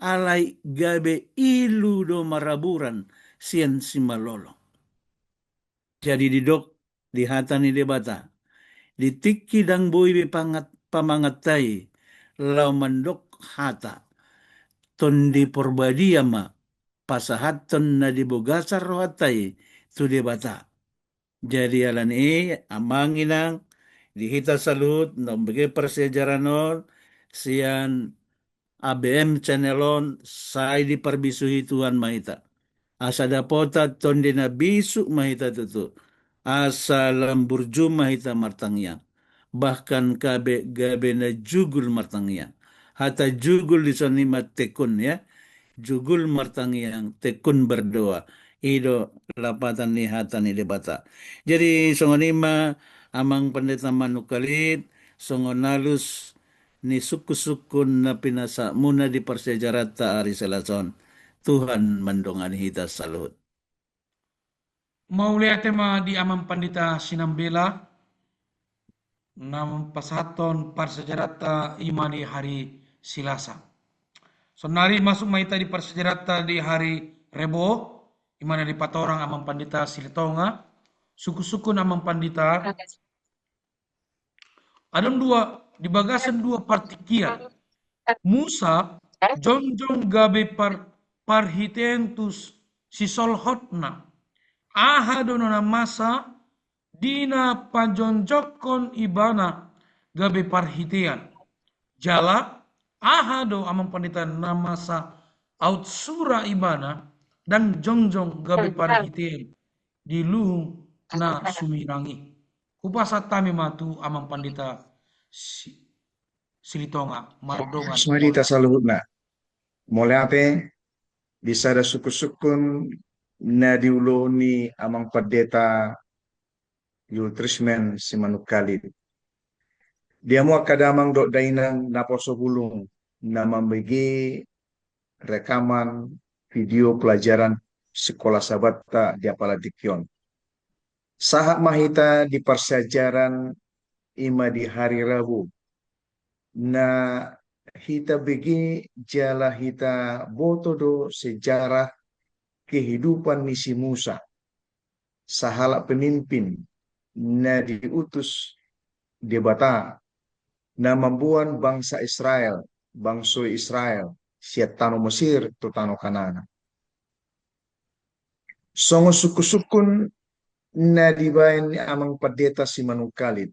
alai gabe ilu do maraburan sian simalolong. Jadi didok di hata ni Debata, di tingki ndang boi be pangat-, pamanganta i, laho mandok hata, Tondi Porbadia ma pasahathon na di bagasan rohanta i tu Debata. Jadi ala ni i, amang inang, di hita saluhut na umbege parsiajaran on sian A B M channel on, sai diparbisuhi Tuhan ma hita. Asa dapotan tondi na bisuk ma hita tutu. Asa lam burju ma hita martangiang. Bahkan gabe, gabe na jugul martangiang. Hata jugul dison i ma tekun, ya. Jugul martangiang, tekun berdoa. I do lapatan ni hata ni Debata. Jadi songon i ma amang pandita manungkalit, songon alus ni sungkunsungkun na pinasahatmuna di parsiajaranta ari Selasa on. Tuhan mandongani hita saluhut. Mauliate ma di amang pandita Sinambela, na pasahathon parsiajaranta i ma di hari Selasa. Sonari masuk ma hita di parsiajaranta di hari Rebo, i ma na dipatorang amang pandita Silitonga, sungkunsungkun amang pandita. Adong dua, di bagasan dua partingkian. Musa jongjong gabe par-, parhitean tu s-, sisolhotna. Aha do na masa di na pajongjongkon ibana gabe parhitean? Jala aha do, Amang Pandita, na masa aut sura ibana ndang jongjong gabe parhitean di luhung na sumirang i? Hupasahat hami ma tu Amang Pandita Si-, Silitonga mardongan. Sumadita saluhutna. Mauliate di sada sungkunsungkun na diuluhon ni Amang Pandita Yultrismen Simanungkalit. Di hamu angka damang dohot dainang naposo bulung na mambege rekaman video pelajaran Sikola Sabatta di apala tingki on. Sahat ma hita di parsiajaran i ma di hari Rabu, na hita bege jala hita boto do sejarah kehidupan ni si Musa, sahalak pemimpin na diutus Debata, na mamboan bangsa Israel, bangso Israel, sian tano Mesir tu tano Kanaan. Songon sungkunsungkun na dibaen ni Amang Pandita Simanungkalit,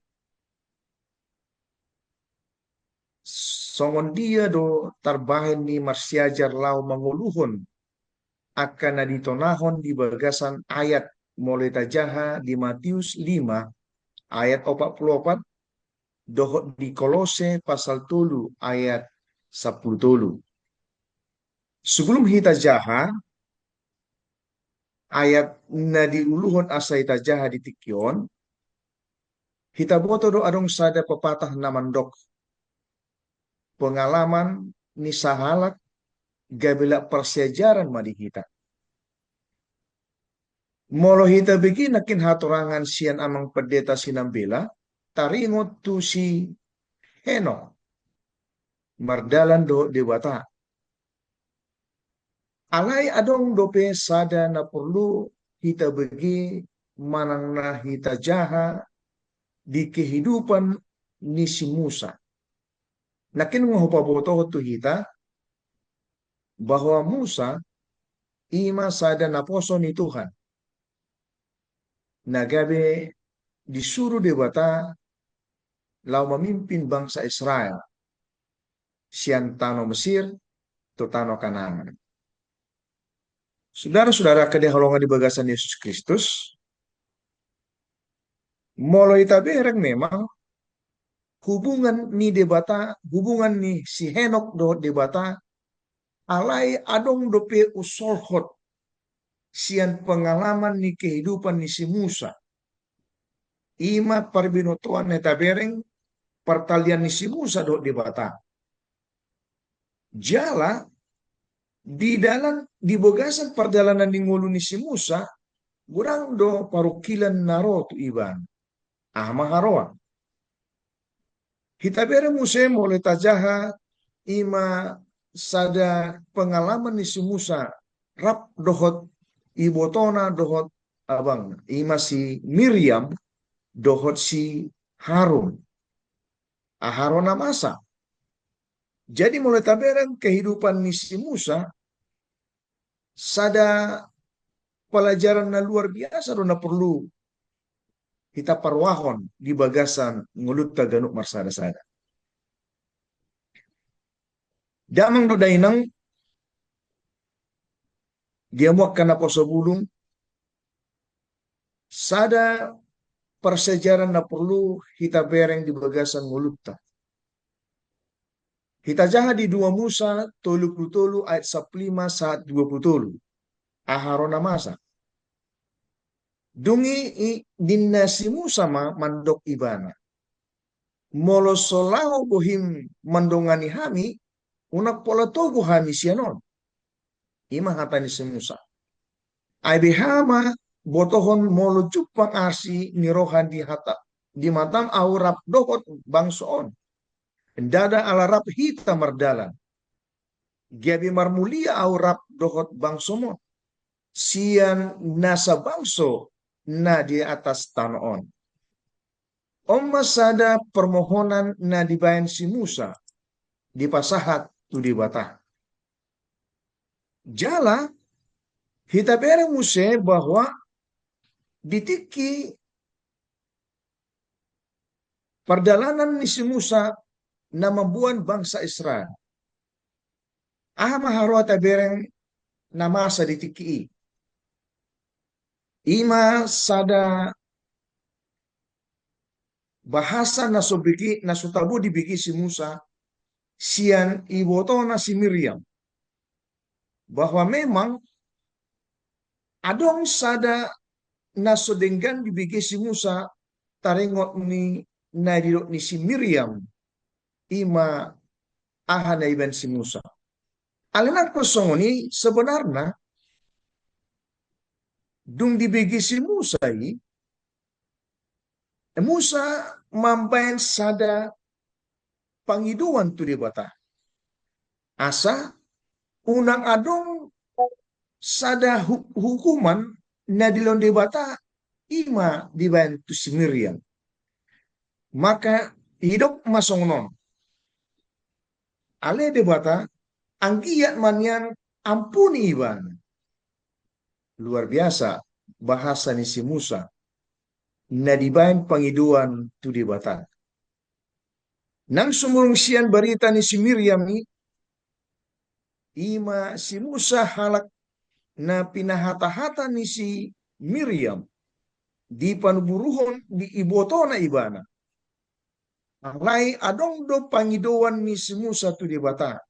songon dia do tarbahen ni marsiajar laho mangoluhon angka na ditonahon di bagasan ayat, molo tajaha di Matius lima ayat opat pulu opat, dohot di Kolose pasal tolu ayat sampulu tolu. Sebelum hita jaha ayat na diuluhon asa hita jaha di tingki on, hita boto do adong sada pepatah na mandok, pengalaman ni sahalak gabe lak parsiajaran ma di hita. Molo hita bege nangkin hatorangan sian Amang Pandita Sinambela, taringot tu si Henok mardalan dohot Debata. Alai adong dope sada na porlu hita bege manang na hita jaha di kehidupan ni si Musa. Nangkin nga hupabotohon tu hita bahwa Musa i ma sada naposo ni Tuhan, na gabe disuru Debata laho mamimpin bangsa Israel sian tano Mesir tu tano Kanaan. Sudara-sudara angka dihaholongan di bagasan Yesus Kristus, molo hita bereng memang hubungan ni Debata, hubungan ni si Henok dohot Debata, alai adong dope husolhot sian pengalaman ni kehidupan ni si Musa. I ma parbinotoan na tabereng partalian ni si Musa dohot Debata. Jala di dalan, di bagasan pardalanan ni ngolu ni si Musa, godang do parungkilon na ro tu ibana. Aha ma haroa? Hita bereng muse molo tajaha i ma sada pengalaman ni si Musa rap dohot ibotona dohot abangna, i ma si Miriam dohot si Harun. Aha haroa na masa? Jadi molo tabereng kehidupan ni si Musa, sada pelajaran na luar biasa do na porlu hita parrohahon di bagasan ngolunta ganup marsada-sada. Damang dohot dainang, di hamu angka naposo bulung, sada parsiajaran na porlu hita bereng di bagasan ngolunta. Hita jaha di dua Musa tolu pulu tolu ayat sampulu lima sahat dua pulu tolu. Aha haroa na masa? Dung i, i ninna si Musa ma mandok ibana, molo so laho bohim mandongani hami, unang pola togu hami sian on. I ma hata ni si Musa. Ai beha ma botohon molo jumpang asi ni roha di hata, di matam ahu rap dohot bangso on. Ndada ala rap hita mardalan. Gabe marmulia ahu rap dohot bangsom on sian nasa bangso na di atas tano on. On ma sada permohonan na dibaen si Musa dipasahat tu Debata. Jala hita bereng muse bahwa Di tingki pardalanan ni si Musa na mamboan bangsa Israel. Aha ma haroa tabereng na masa di tingki i? I ma sada bahasa na so bege, na so tabo dibege si Musa sian ibotona si Miriam. Bahwa memang adong sada na so denggan dibege si Musa taringot ni na didok ni si Miriam, i ma aha na dibaen si Musa. Alai nangkin songon i sebenarna dung dibege si Musa i, Musa mambaen sada pangidoan tu Debata. Asa unang adong sada hu-, hukuman na dilehon Debata i ma dibaen tu si Miriam. Maka didok ma songon on. Ale Debata, anggiat ma nian ampuni ibana. Luar biasa bahasa ni si Musa na dibaen pangidoan tu Debata. Nang sumurung sian barita ni si Miriam i, i ma si Musa halak na pinahatahata ni si Miriam, dipanuburuhon di ibotona ibana. Alai adong do pangidoan ni si Musa tu Debata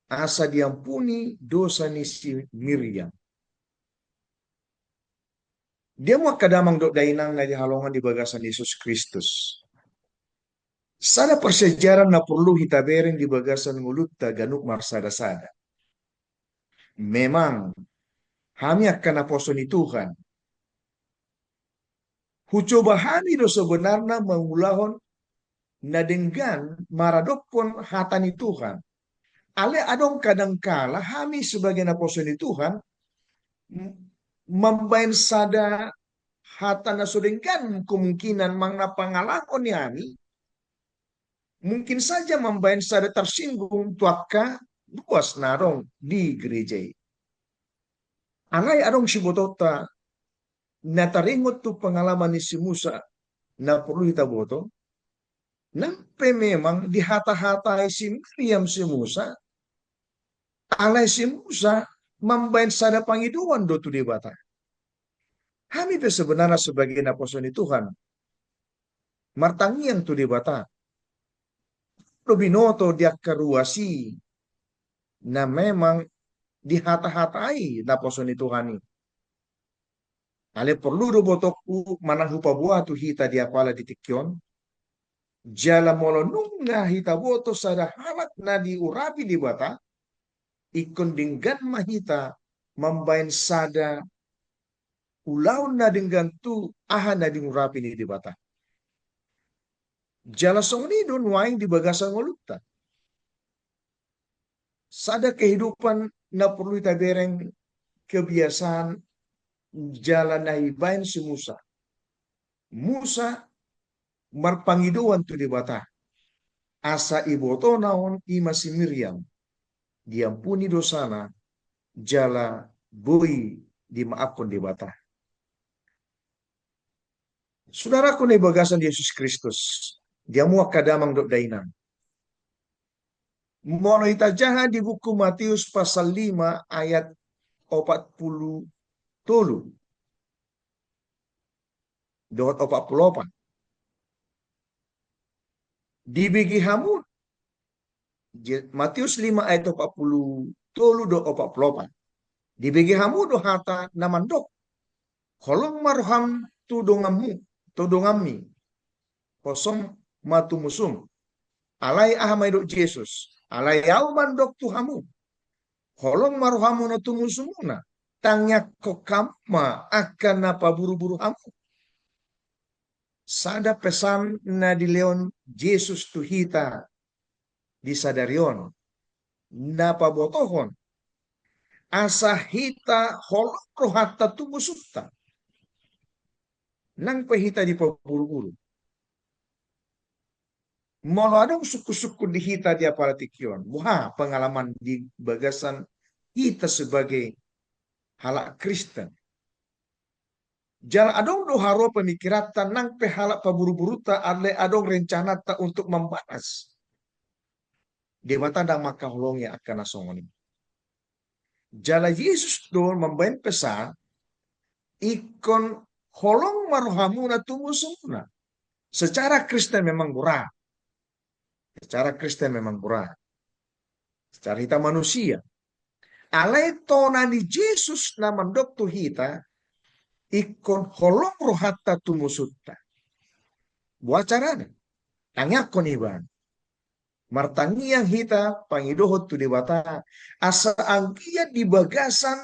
asa diampuni dosa ni si Miriam. Dia ma angka damang dohot dainang na hinaholongan di bagasan Jesus Kristus. Sada parsiajaran na porlu hita bereng di bagasan ngolunta ganup marsadasada. Memang hami angka naposo ni Tuhan, hucoba hami do sebenarna mangulahon na denggan maradophon hata ni Tuhan. Alai adong kadangkala hami sebagai naposo ni Tuhan m-, mambaen sada hata na so denggan, kemungkinan manang na pangalahon ni hami, mungkin saja mambaen sada tarsinggung tu angka ruas na adong di gereja i. Alai adong sibotoonta na taringot tu pengalaman ni si Musa na porlu hita boto, nang pe memang dihatahatai si Miriam si Musa, alai si Musa mambaen sada pangidoan do tu Debata. Hami pe sebenarna sebagai naposo ni Tuhan martangiang tu Debata do binoto di angka ruas i na memang dihatahatai naposo ni Tuhan i. Alai porlu do botongku manang hupaboa tu hita di apala di tingki on. Jala molo nunga hita boto sada halak na diurapi Debata, ingkon denggan ma hita mambaen sada ulaon na denggan tu aha na diurapi ni Debata. Jala songon i do nuaeng di bagasan ngolunta. Sada kehidupan na porlu hita bereng, kebiasaan jala na dibaen si Musa. Musa marpangidoan tu Debata asa ibotona on i ma si Miriam diampuni dosana jala boi dimaafhon Debata. Sudaraku na di bagasan Jesus Kristus, di hamu angka damang dohot dainang. Molo hita jaha di buku Matius pasal lima ayat opat pulu tolu dohot opat pulu opat. Dibege hamu, Je-, Matius lima ayat opat pulu tolu dohot opat pulu opat. Dibege hamu do hata na mandok: Holong ma roham tu donganmu, tu donganmi, hosom ma tu musum. Alai aha ma didok Jesus? Alai ahu mandok tu hamu, holong ma rohamuna tu musumuna, tangiangkon hamu ma angka na paburuburu hamu. Sada pesan na dilehon Jesus tu hita di sadari on, na pabotohon asa hita holong rohanta tu musumta. Nang pe hita dipaburuburu, molo adong sungkunsungkun di hita di apala tingki on, boha pengalaman di bagasan hita sebagai halak Kristen? Jala adong do haroa pamikiranta nang pe halak paburuburunta, alai adong rencananta untuk mambalas. Debata ndang mangkaholongi angka na songon i. Jala Jesus do mambaen pesan, ingkon holong ma rohamuna tu musumuna. Secara Kristen memang berat. Secara Kristen memang berat. Secara hita manusia. Alai tona ni Jesus na mandok tu hita, ingkon holong rohanta tu musunta. Boha carana? Tangiangkon ibana. Martangiang hita pangidohon tu Debata, asa anggiat di bagasan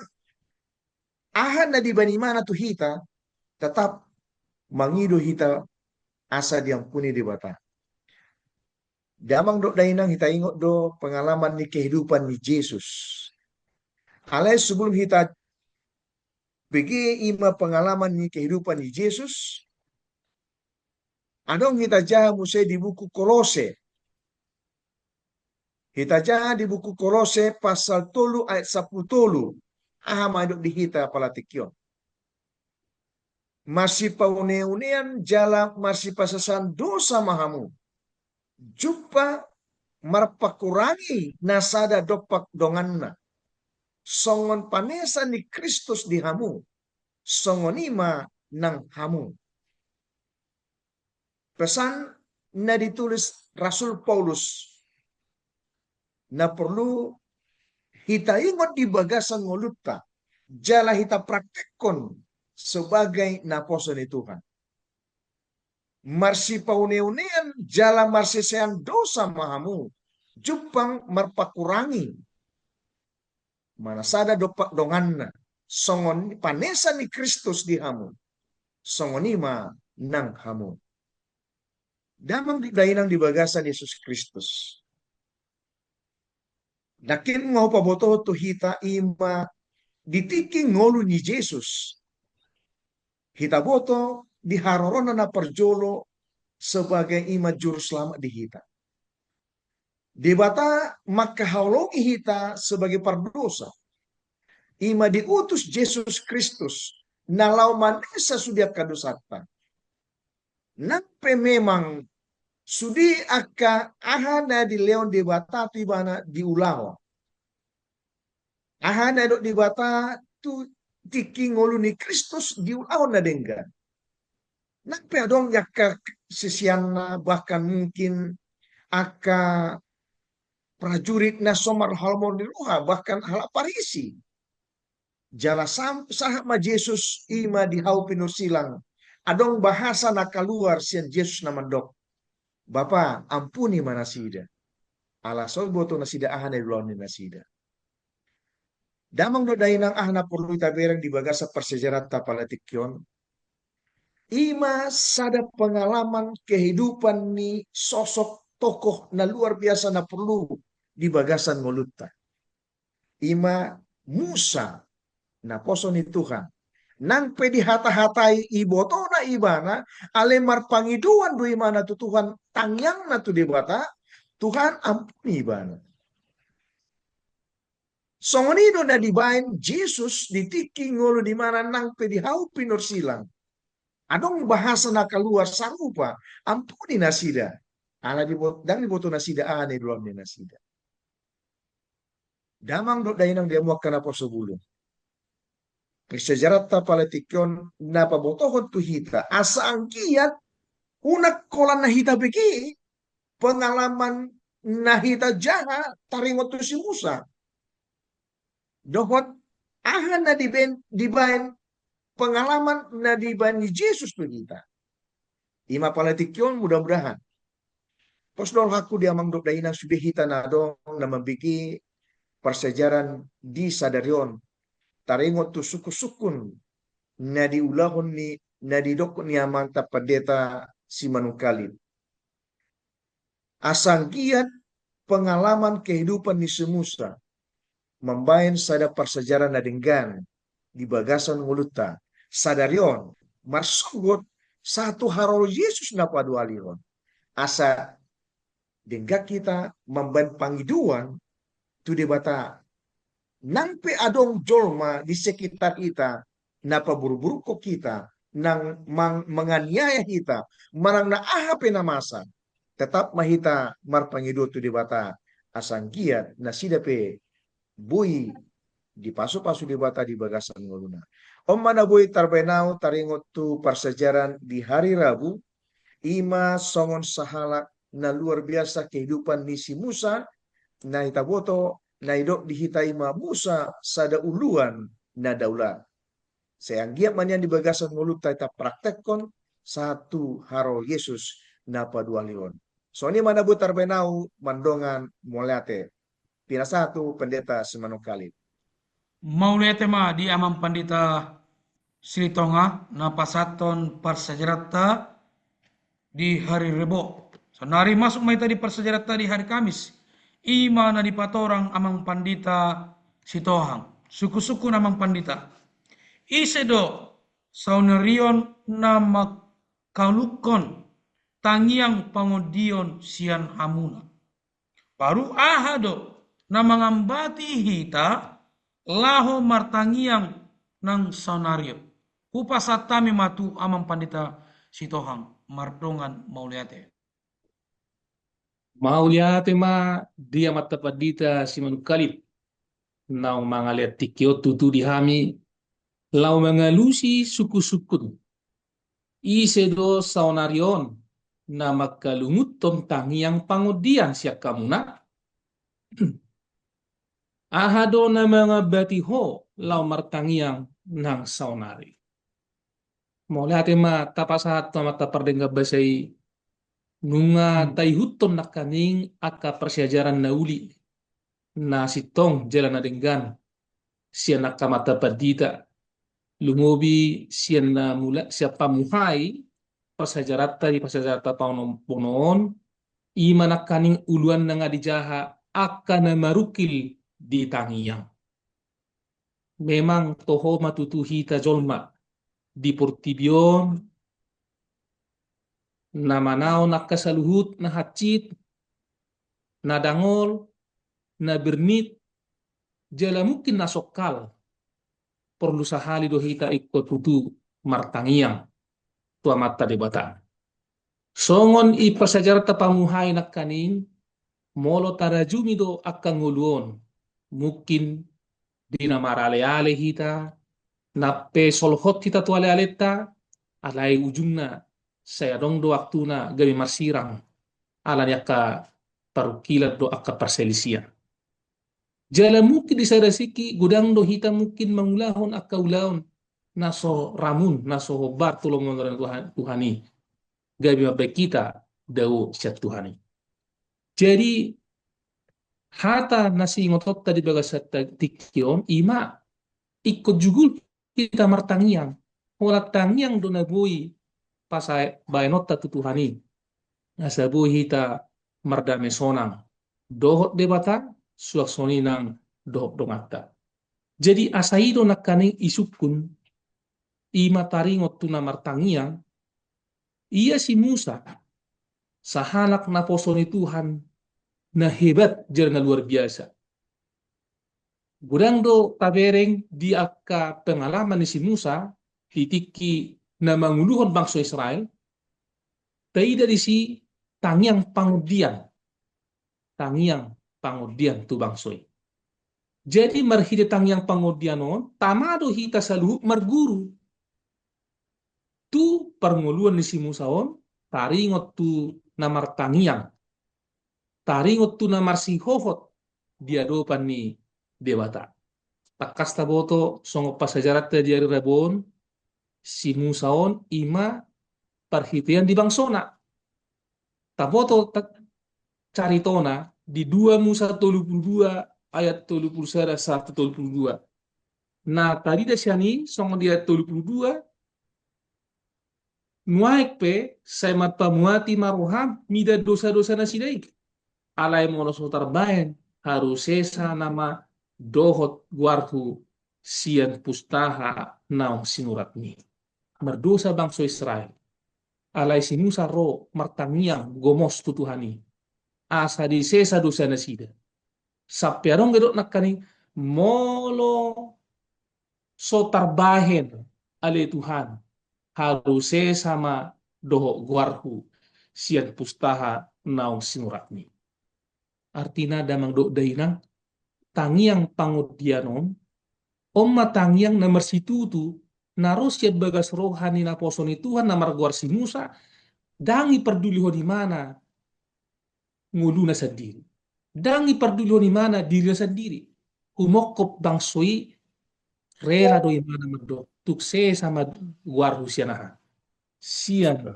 aha na dibaen ibana tu hita, tetap mangido hita asa diampuni Debata. Damang dohot dainang, hita ingot do pengalaman ni kehidupan ni Jesus. Alai sebelum hita bege ima pengalaman ni kehidupan ni Jesus, adong hita jaha muse di buku Kolose. Hita jaha di buku Kolose pasal tolu ayat sampulu tolu. Aha ma didok di hita pala tingki on? Marsipauneaunean jala marsipasesaan dosa ma hamu. Jumpang marpakurangi na sada dompak donganna. Songon panesa ni Kristus di hamu, songon i ma nang hamu. Pesan na ditulis Rasul Paulus na porlu hita ingot di bagasan ngolunta, jala hita praktekkon sebagai naposo ni Tuhan. Marsipauneaunean jala marsisesean dosa ma hamu, jumpang marpakurangi ma na sada dompak donganna, songon panesa ni Kristus di hamu, songon i ma nang hamu. Damang dohot dainang di bagasan Jesus Kristus. Nangkin nga hupabotohon tu hita ima di tingki ngolu ni Jesus. Hita boto di harorona na parjolo sebagai ima juruselamat di hita. Debata mangkaholongi hita sebagai pardosa. Ima diutus Jesus Kristus na laho manesa sude angka dosanta. Nang pe memang sude angka aha na dilehon Debata tu ibana diulahon. Aha na didok Debata tu tingki ngolu ni Kristus diulahon na denggan. Nang pe adong angka siseanna, bahkan mungkin angka prajurit na so marhalmo ni roha, bahkan halak Parisi. Jala sam-, sahat ma Jesus ima di hau pinursilang. Adong bahasa na kaluar sian Jesus na mandok, "Bapa, ampuni ma nasida. Ala so diboto nasida aha na diulahon ni nasida." Damang dohot dainang, aha na porlu hita bereng di bagasan parsiajaranta pala tingki on? Ima sada pengalaman kehidupan ni sosok tokoh na luar biasa na porlu di bagasan ngolunta. Ima Musa, naposo ni Tuhan. Nang pe dihatahatai ibotona ibana, alai marpangidoan do ibana tu Tuhan, tangiangna tu Debata, Tuhan ampuni ibana. Songon i do na dibaen Jesus di tingki ngolu ni ibana nang pe di hau pinursilang. Adong bahasa na kaluar sarupa, "Ampuni nasida." Ala dibot-, ndang diboto nasida aha na diulahon ni nasida. Damang dohot dainang di hamu angka naposo bulung. Parsiajaranta pala tingki on na pabotohon tu hita asa anggiat unang holan na hita bege pengalaman na hita jaha taringot tu si Musa. Dohot aha na dibaen, dibaen pengalaman na dibaen ni Jesus tu hita. Ima pala tingki on, mudah-mudahan pos do rohangku di amang dohot dainang sude hita na adong na mambege parsiajaran di sadari on taringot tu sungkun-sungkun na diulahon ni, na didok ni amanta Pandita Simanungkalit. Asa anggiat pengalaman kehidupan ni si Musa mambaen sada parsiajaran na denggan di bagasan ngolunta sadari on, marsogot sahat tu haroro Jesus na paduahalihon. Asa denggan hita mambaen pangidoan tu Debata. Nang pe adong jolma di sekitar hita na paburuburuhon hita, nang mang-, manganiaya hita, manang na aha pe na masa, tetap ma hita marpangidoan tu Debata, asa anggiat nasida pe boi dipasupasu Debata di bagasan ngoluna. On ma na boi tarbahen ahu taringot tu parsiajaran di hari Rabu, i ma songon sahalak na luar biasa kehidupan ni si Musa, na hita boto, na didok di hita i ma Musa sada uluan na daulat. Sai anggiat ma nian di bagasan ngolunta hita praktekhon sahat tu haroro Jesus na paduahalihon. Songon i ma na boi tarbahen ahu mandongan mauliate. Pinasahat tu Pendeta Simanungkalit. Mauliate ma di Amang Pandita Silitonga na pasahathon parsiajaranta di hari Rebo. Saonari masuk ma hita di parsiajaranta di hari Kamis. I ma na dipatorang Amang Pandita Sitohang. Sungkunsungkun Amang Pandita. Ise do saonari on na mangkalunghon tangiang pangondian sian hamuna? Baru aha do na mangambati hita laho martangiang nang saonari on? Hupasahat hami ma tu Amang Pandita Sitohang, mardongan mauliate. Mauliate ma di Amanta Pandita Simanungkalit, naung mangalean tingki on tutu di hami, laho mangalusi sungkunsungkun. Ise do saonari on na mangkalunghon tangiang pangondian sian hamuna? Aha do na mangambati ho laho martangiang nang saonari? Mauliate ma tapasahat tu Amanta Pardenggan Basa i, nunga taihuthon nangkaning angka parsiajaran na uli, na sintong jala na denggan sian angka Amanta Pandita, lumobi sian na mula, sian pamuhai parsiajaranta di parsiajaranta paonombonon, i ma nangkaning uluan na nga dijaha angka na marungkil di tangiang. Memang toho ma tutu hita jolma di portibi on na manaon angka saluhut na hansit, na dangol, na bernit, jala mungkin na songkal. Porlu sahali do hita ingkon tutu martangiang tu Amanta Debata. Songon i parsiajaranta pamuhai nangkaning, molo tarajumi do angka ngolu on, mungkin di na maraleale hita, na pe solhot hita tu alealenta, alai ujungna sai adong do waktuna gabe marsirang ala ni angka parungkilan dohot angka parsalisian. Jala mungkin di sada sisi godang do hita mungkin mangulahon angka ulaon na so ramun, na so hombar tu lomo ni roha ni Tuhan, Tuhan i. Gabe mambahen hita dao sian Tuhan i. Jadi hata na siingotonta di bagasan tingki on, i ma ingkon jugul hita martangiang. Holan tangiang do na boi pasahat bahenonta tu Tuhan i, asa boi hita mardame sonang dohot Debata, suang songon i nang dohot donganta. Jadi asa i do nangkaning isungkun, i ma taringot tu na martangiang, ia si Musa, sahalak naposo ni Tuhan, na hebat jala na luar biasa. Godang do tabereng di angka pengalaman ni si Musa di tingki na manguluhon bangso Israel, taida disi tangiang pangondian, tangiang pangondian tu bangso i. Jadi marhite tangiang pangondian on, tama do hita saluhut marguru tu parngoluan ni si Musa on, taringot tu na martangiang, taringot tu na marsihohot di adopan ni Debata. Tangkas taboto songon parsiajaranta di ari Rabu on, si Musa on i ma parhitean di bangsona. Taboto ta-, caritona di dua Musa tolu pulu dua ayat tolu pulu sada sahat tu tolu pulu dua. Na tarida sian i songon di ayat tolu pulu dua, nuaeng pe sai marpamuati ma roham mida dosa-dosa nasida i. Alai molo so tarbahen, haru sesa nama dohot goarhu sian pustaha naung sinuratmi. Mardosa bangso Israel. Alai si Musa ro martangiang gomos tu Tuhan i, asa disesa dosa nasida. Sampe adong didok nangkaning, molo so tarbahen ale Tuhan, haru sesa ma dohot goarhu sian pustaha naung sinuratmi. Artina damang dohot dainang, tangiang pangondian on, on ma tangiang na marsitutu, na ro sian bagas roha ni naposo ni Tuhan na margoar si Musa, ndang dipardulihon ibana ngoluna sandiri. Ndang dipardulihon ibana dirina sandiri. Humongkop bangso i, rela do ibana mandok, tung sesa ma goarhu sian aha? Sian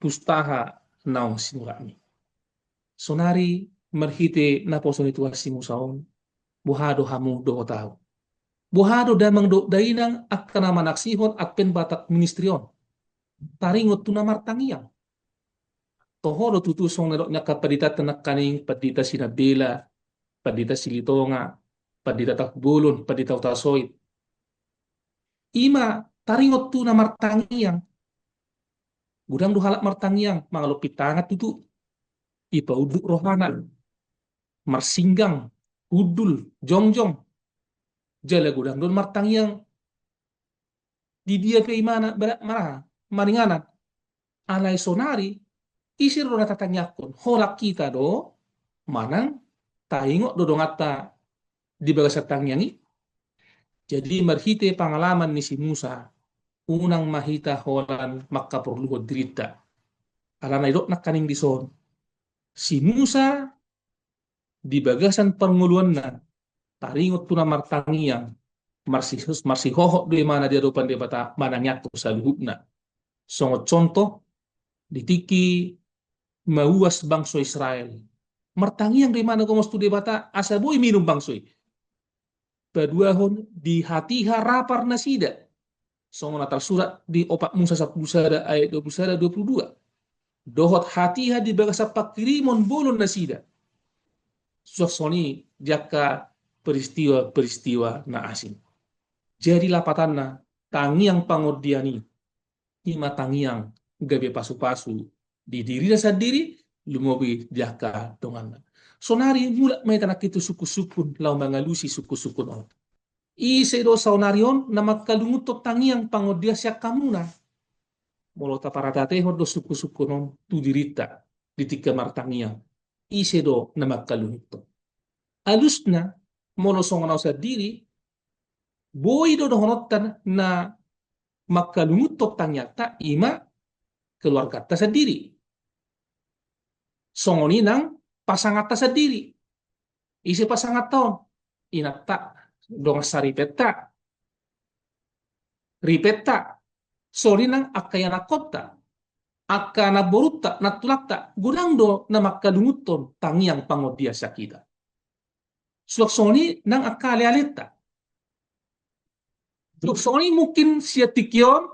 pustaha naung sinuratmi. Sonari marhite naposo ni Tuhan si Musa on, boha do hamu dohot ahu? Boha do damang dohot dainang angka na manaksihon Advent Batak Ministry on? Taringot tu na martangiang. Toho do tutu songon na nidok ni angka pandita nangkaning, Pandita Sinambela, Pandita Silitonga, Pandita Tahubolon, Pandita Hutasoit. Ima taringot tu na martangiang. Godang do halak martangiang, mangalompit tangan tutu. Dipaunduk rohana. Marsinggang, hundul, jongjong. Jala godang do martangiang. Di dia pe ibana, ba-, maraha, maringanan. Alai sonari, ise do na tatangiangkon? Holan hita do, manang taingot do donganta di bagasan tangiang i? Jadi marhite pangalaman ni si Musa, unang ma hita holan mangkaporluhon dirinta. Alana didok nangkaning dison, si Musa di bagasan parngoluanna, taringot tu na martangiang, marsi-, marsihohot do ibana di adopan Debata manangiangkon saluhutna. Songon contoh, di tingki mauas bangso Israel. Martangiang do ibana gomos tu Debata, asa boi minum bangso i. Paduahon, di hatiha rapar nasida. Songon na tarsurat di Opat Musa sampulu sada ayat dua pulu sada, dua pulu dua. Dohot hatiha di bagasan pangkirimon bolon nasida. Suang songon i di angka peristiwa-peristiwa na asing. Jadi lapatanna, tangiang pangondian i, ima tangiang gabe pasupasu di dirina sandiri, lumobi di angka donganna. Sonari mulak ma hita nangkin tu sungkun-sungkun laho mangalusi sungkun-sungkun on. Ise do saonari on na mangkalungunhon tangiang pangondian sian hamuna? Molo taparatehon do sungkun-sungkun on tu dirinta di tingki martangiang, ise do na mangkalungunhon? Alusna, molo songon ahu sandiri, boi do dohononta na mangkalungunhon tangiangta ima keluarganta sandiri. Songon i nang pasanganta sandiri. Ise pasanganta on? Inanta, dongan saripenta, ripenta, songon i nang angka ianakkonta, angka namborunta, nantulanta, godang do na mangkalungunhon tangiang pangondian sian hita. Suang songon i nang angka ale-alenta. Suang songon i mungkin sian tingki on,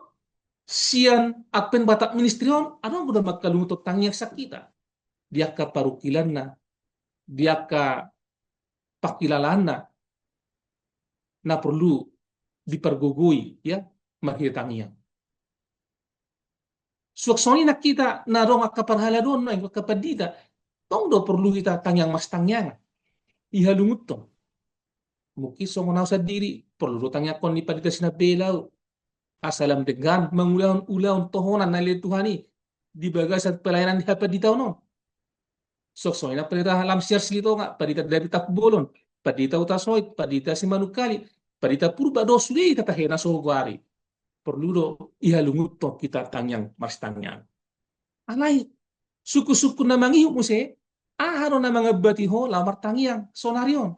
sian Advent Batak Ministry on, adong do na mangkalungunhon tangiang sian hita. Di angka parungkilanna, di angka pangkilalaanna, na porlu dipargogoi, ya, marhite tangiang. Suang songon i nang hita na adong angka parhaladoan, angka pandita, tong do porlu hita tangiang marsitangiangan. Ihalungunhon. Mungkin songon ahu sandiri, porlu do tangiangkon ni Pandita Sinambela ahu. Asa lam denggan mangulahon ulaon tohonan na nilehon Tuhan i di bagasan pelayanan di hapanditaon on. Suang songon i nang Pandita Lamsiar Silitonga, Pandita David Tapubolon, Pandita Hutasoit, Pandita Simanungkalit, Pandita Purba dohot sude hita tahe na so hugoari. Porlu do ihalungunhon hita tangiang marsitangiangan. Alai, sungkun-sungkun na mangihut muse, aha do na mangambati ho laho martangiang saonari on?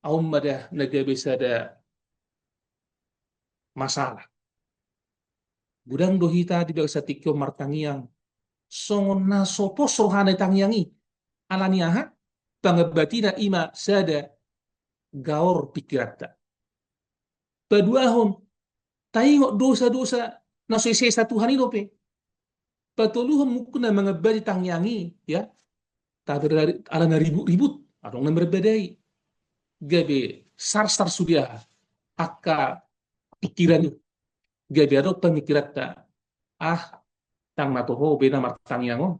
Aha ma da na gabe sada masalah? Godang do hita di bagasan tingki on martangiang songon na so pos rohana di tangiang i. Alani aha? Pangambatina ima sada gaor pingkiranta. Paduahon, taingot dosa-dosa na so disesa Tuhan i dope. Patoluhon, mungkin na mangambati tangiang i, ya. Tabe dari, alana ribut-ribut, adong na marbadai. Gabe sarsar sude aha, angka pingkiran i. Gabe adong pamingkiranta, ah, ndang na toho be na martangiang on.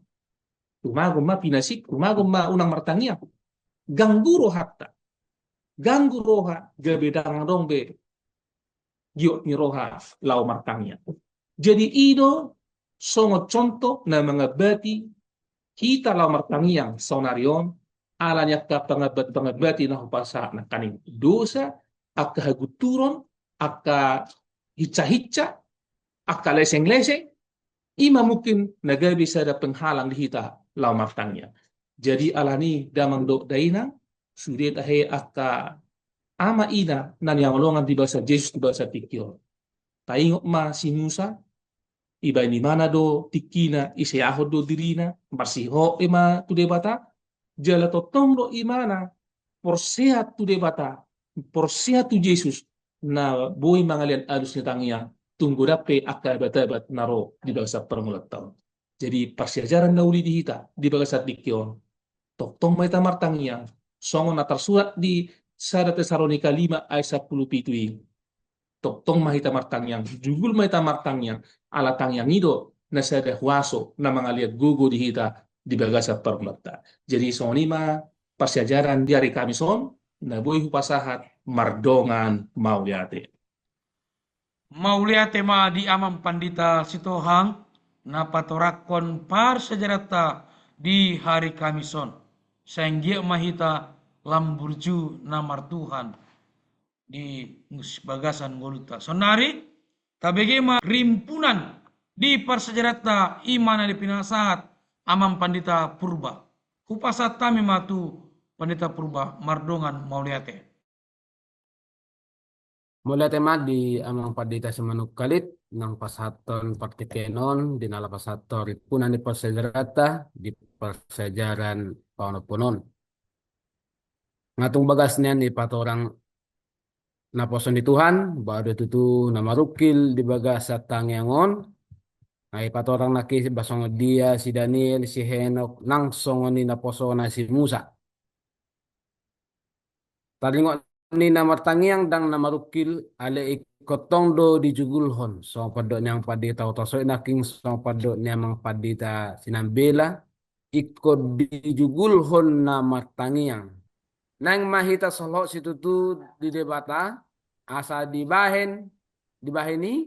Tumagon ma pinasik, tumagon ma unang martangiang. Ganggu rohanta. Ganggu roha, gabe ndang adong be giot ni roha laho martangiang. Jadi i do songon contoh na mangambati hita laho martangiang saonari on, ala ni angka pangambat-pangambat na hupasahat nangkaning dosa, angka hagunturon, angka hinsa-hinsa, angka leseng-leseng, i ma mungkin na gabe sada penghalang di hita laho martangiang. Jadi ala ni damang dohot dainang, sude tahe angka ama ina na nihaholongan di bagasan Jesus di bagasan tingki on. Taingot ma si Musa, dibahen ibana do tingkina, diseahon do dirina, marsihot ma tu Debata, jala tongtong do ibana porsea tu Debata, porsea tu Jesus, na boi mangalean alus ni tangiang, tung godang pe angka abat-abat na ro di bagasan parngoluanta on. Jadi parsiajaran na uli di hita di bagasan tingki on, tongtong ma hita martangiang, songon na tarsurat di sada Tesalonika lima ayat sampulu pitu i. Tongtong ma hita martangiang, jugul ma hita martangiang, ala tangiang i do na sada huaso na mangalean gogo di hita di bagasan parngoluanta. Jadi songon i ma parsiajaran di ari Kamis on, na boi hupasahat mardongan mauliate. Mauliate ma di Amang Pandita Sitohang, na patorangkon parsiajaranta di hari Kamis on. Sai anggiat ma hita lam burju na martuhan di bagasan ngolunta. Saonari, tabege ma rimpunan di parsiajaranta, i ma na pinasahat Amang Pandita Purba. Hupasahat hami ma tu Pandita Purba, mardongan mauliate. Mauliate ma di Amang Pandita Simanungkalit, naung pasahathon partingkian on, di na laho pasahathon rimpunan ni parsiajaranta di parsiajaran paonomhon on. Nga tung bagas nian dipatorang naposo ni Tuhan, bahen do tutu na marungkil di bagasan tangiang on, nga dipatorang nangkin ba songon dia si Daniel, si Henok, nang songon i naposona si Musa. Taringot ni na martangiang ndang na marungkil, alai ingkon tong do dijugulhon, songon pandok ni Amang Pandita Hutasoit nangkin, songon pandok ni Amang Pandita Sinambela, ingkon dijugulhon na martangiang. Naeng ma hita solhot situtu di Debata, asa dibahen, dibahen i,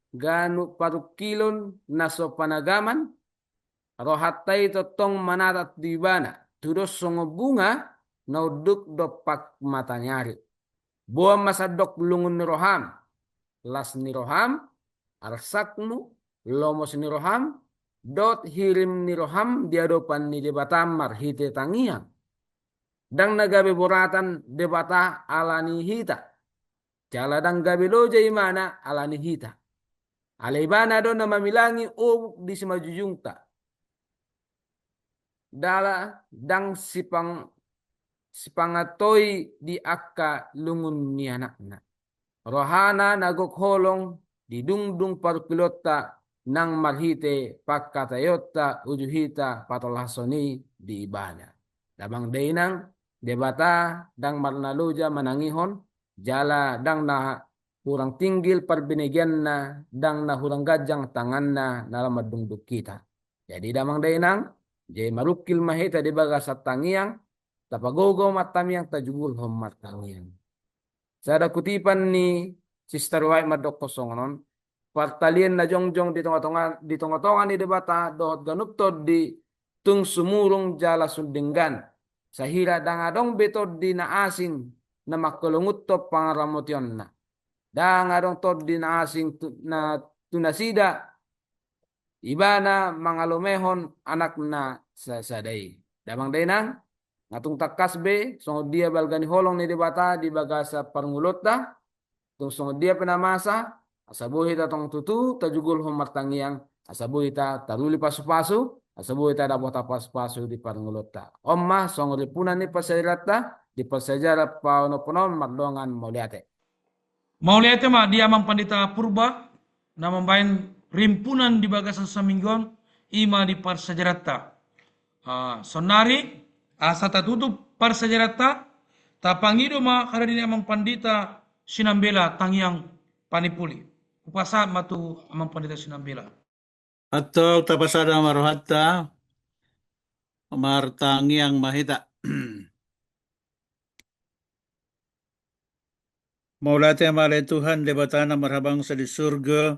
ganup parungkilon na so panagaman, rohanta i tongtong manatap tu Ibana, tudos songon bunga na unduk dompak mataniari. Boan ma sandok lungun ni roham, las ni roham, arsakmu, lomos ni roham, dohot hirim ni roham di adopan ni Debata marhite tangiang. Ndang na gabe boratan Debata ala ni hita, jala ndang gabe loja Ibana ala ni hita. Alai Ibana do na mamilangi obuk di simanjujungta, jala ndang sipang-, sipangatoi di angka lungun ni anakna. Rohana na gok holong didungdung parungkilonta nang marhite pangkataionta uju hita patolhashon i di Ibana. Damang dainang, Debata ndang marnaloja manangihon, jala ndang na hurang tinggil parbenegenna, ndang na hurang ganjang tanganna na laho mandungdung hita. Jadi damang dainang, jadi marungkil ma hita di bagasan tangiang, tapagogo martangiang, tajugulhon martangiang. Sada kutipan ni Sister White mandokkon songon on, partalian na jongjong di tonga-tonga, di tonga-tonga ni Debata dohot ganup tondi tung sumurung jala sun denggan. Sahira ndang adong be tondi na asing na mangkolonguthon pangaramotionna. Ndang adong tondi na asing tu, na tu nasida Ibana mangalomehon anakna sa-, sada i. Damang dainang, nga tung tangkas be songon dia balga ni holong ni Debata di bagasan parngoluonta, tung songon dia pe na masa, asa boi hita tong tutu tajugulhon martangiang, asa boi hita taruli pasu-pasu, asa boi hita dapotan pasu-pasu di parngoluonta. On ma songon rimpunan ni parsiajaranta di parsiajaran paonomhon on, mardongan mauliate. Mauliate ma di Amang Pandita Purba, na mambahen rimpunan di bagasan saminggu on, i ma di parsiajaranta. Ah, saonari, asa tatutup parsiajaranta, tapangido ma hadirionta Amang Pandita Sinambela tangiang panipuli. Hupasahat ma tu Amang Pandita Sinambela. Antong tapasada ma rohanta, martangiang ma hita. Mauliate ma ale Tuhan, Debata na marhabangsa di surgo,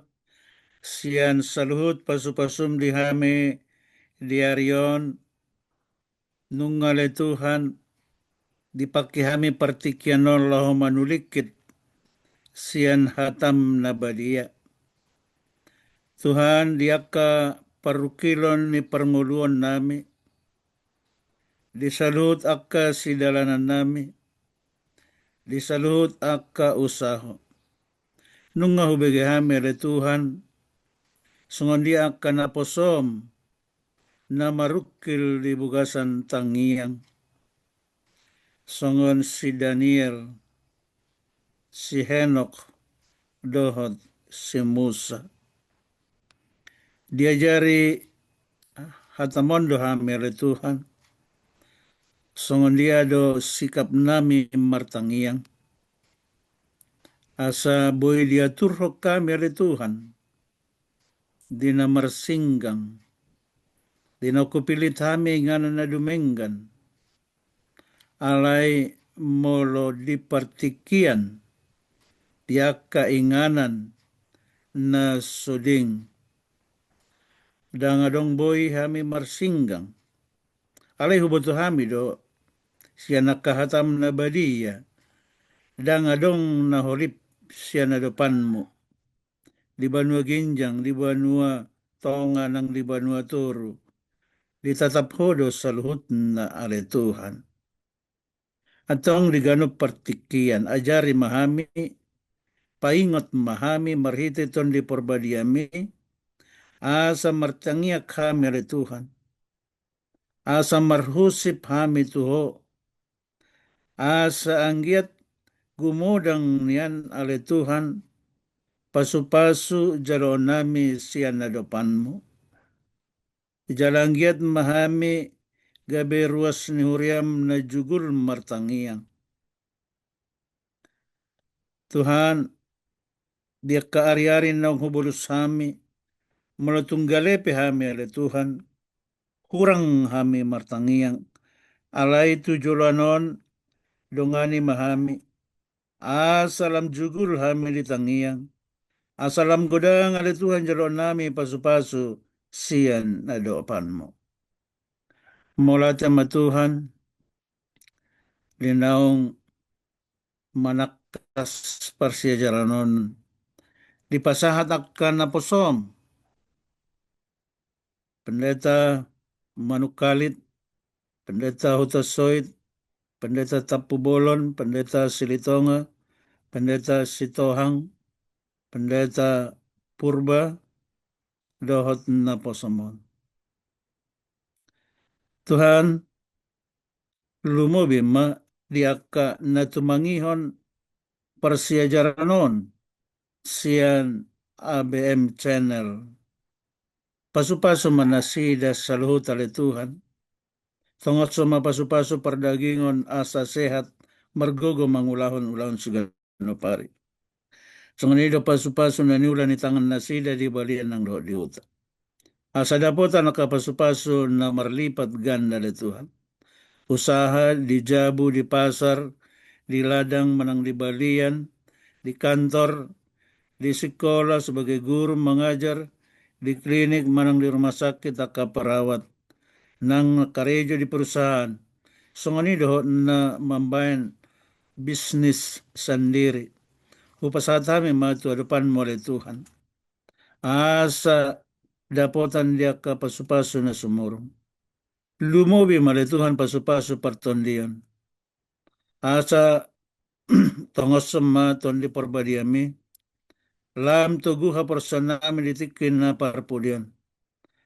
sian saluhut pasupasum di hami di ari on, nunga ale Tuhan, dipangke hami partingkian on laho manulingkit sian hatam na badia. Tuhan, di angka parungkilon ni parngoluon nami, di saluhut angka sidalanan nami, di saluhut angka usaho. Nunga hubege hami ale Tuhan, songon dia angka naposom na marungkil di bagasan tangiang. Songon si Daniel, si Henok, dohot si Musa. Diajari hatam on do hami ale Tuhan, songon dia do sikap nami martangiang. Asa boi diaturhon hami ale Tuhan, di na marsinggang, di na hupilit hami inganan na dumenggan. Alai molo di partingkian, di angka inganan na suding, ndang adong boi hami marsinggang. Alai huboto hami do, sian angka hatam na badia, ndang adong na holip sian adopanmu. Di banua ginjang, di banua tonga nang di banua toru, ditatap Ho do saluhutna ale Tuhan. Antong di ganup partingkian, ajari ma hami, paingot ma hami marhite Tondi Parbadiami, asa martangiang hami ale Tuhan. Asa marhusip hami tu Ho. Asa anggiat gumodang nian ale Tuhan, pasupasu jaloon nami sian adopanmu. Jala anggiat ma hami gabe ruas ni huriam na jugul martangiang. Tuhan, di angka ari-ari naung hubolus hami, molo tung gale pe hami ale Tuhan, hurang hami martangiang, alai tu joloan on dongani ma hami, asa lam jugul hami di tangiang, asa lam godang ale Tuhan jaloon nami pasupasu sian adopanmu. Mauliate ma Tuhan, di naung manangkas parsiajaran on, dipasahat angka naposom, Pendeta Manungkalit, Pendeta Hutasoit, Pendeta Tampubolon, Pendeta Silitonga, Pendeta Sitohang, Pendeta Purba, dohot naposom on. Tuhan, lumobi ma di angka na tumangihon parsiajaran on sian A B M Channel. Pasupasu ma nasida saluhut ale Tuhan. Tongoshon ma pasupasu pardagingon asa sehat margogo mangulahon ulaon siganup ari. Songon i do pasupasu na niula ni tangan nasida di balian nang dohot di huta. Asa dapotan angka pasupasu na marlipat ganda ale Tuhan. Usaha di jabu, di pasar, di ladang manang di balian, di kantor, di sikola sebagai guru mangajar, di klinik manang di rumah sakit angka perawat, nang karejo di perusahaan, songon i dohot na mambaen bisnis sandiri. Hupasahat hami ma tu adopanmu ale Tuhan. Asa dapotan di angka pasupasu na sumurung. Lumobi ma ale Tuhan pasupasu partondion. Asa tongoshon ma Tondi Parbadiami, lam togu haporseaonnami di tingki na parpudi on.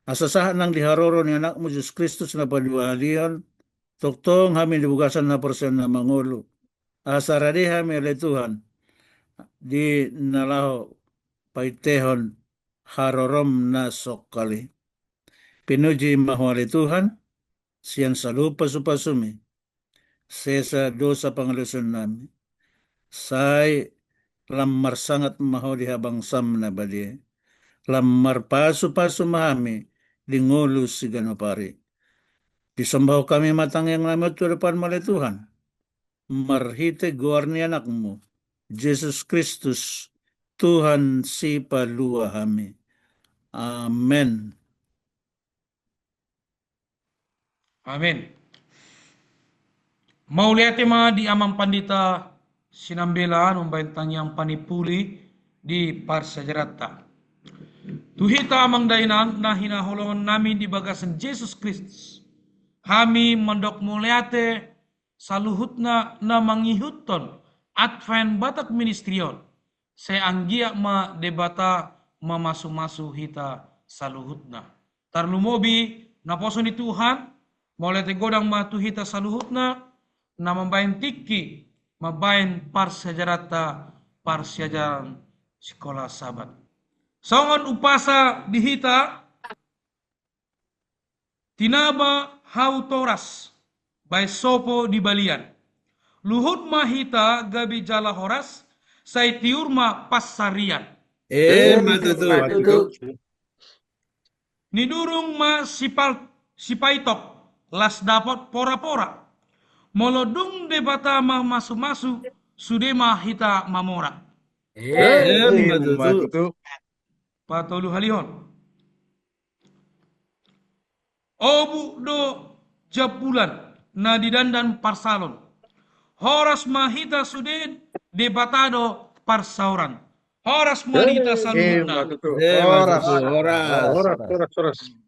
Asa sahat nang di haroro ni Anakmu Jesus Kristus na paduahalihon, tongtong hami di bagasan haporseaon na mangolu. Asa rade hami ale Tuhan, di na laho paintehon harorom na songkali. Pinuji ma Ho ale Tuhan, sian saluhut pasupasumi, sesa dosa pangalaosionnami. Sai lam marsangap ma Ho di habangsam na badia. Lam marpasupasu ma hami di ngolu siganup ari. Disombahon hami ma tangiangnami on tu adopanmu ale Tuhan. Marhite goar ni Anakmu, Jesus Kristus, Tuhan Sipalua hami. Amen. Amen. Mauliate ma di Amang Pandita Sinambela, mambahen tangiang panipuli di parsiajaranta. Tu hita Amang Dainang na hinaholongan nami di bagasan Jesus Kristus, hami mandok mauliate saluhutna na mangihuthon Advent Batak Ministry on. Sai anggiat ma Debata mamasu-masu hita saluhutna. Tarlumobi naposo ni Tuhan, mauliate godang ma tu hita saluhutna, na mambahen tingki, mambahen parsiajaranta, parsiajaran sikola Sabat. Songon umpasa di hita, tinaba hau toras, bahen sopo di balian. Luhut ma hita gabe jala horas, sai tiur ma pansarian. Emma tutu. Nidurung ma sipal-, sipaitop, las dapot pora-pora. Molo dung Debata mamasu-masu, sude ma hita mamora. Emma tutu. Patoluhalihon. Obu do jambulan na didandan parsalon. Horas ma hita sude, Debata do parsaoran. Horas ma hita saluhutna. Emma tutu. Horas. Horas, horas, horas.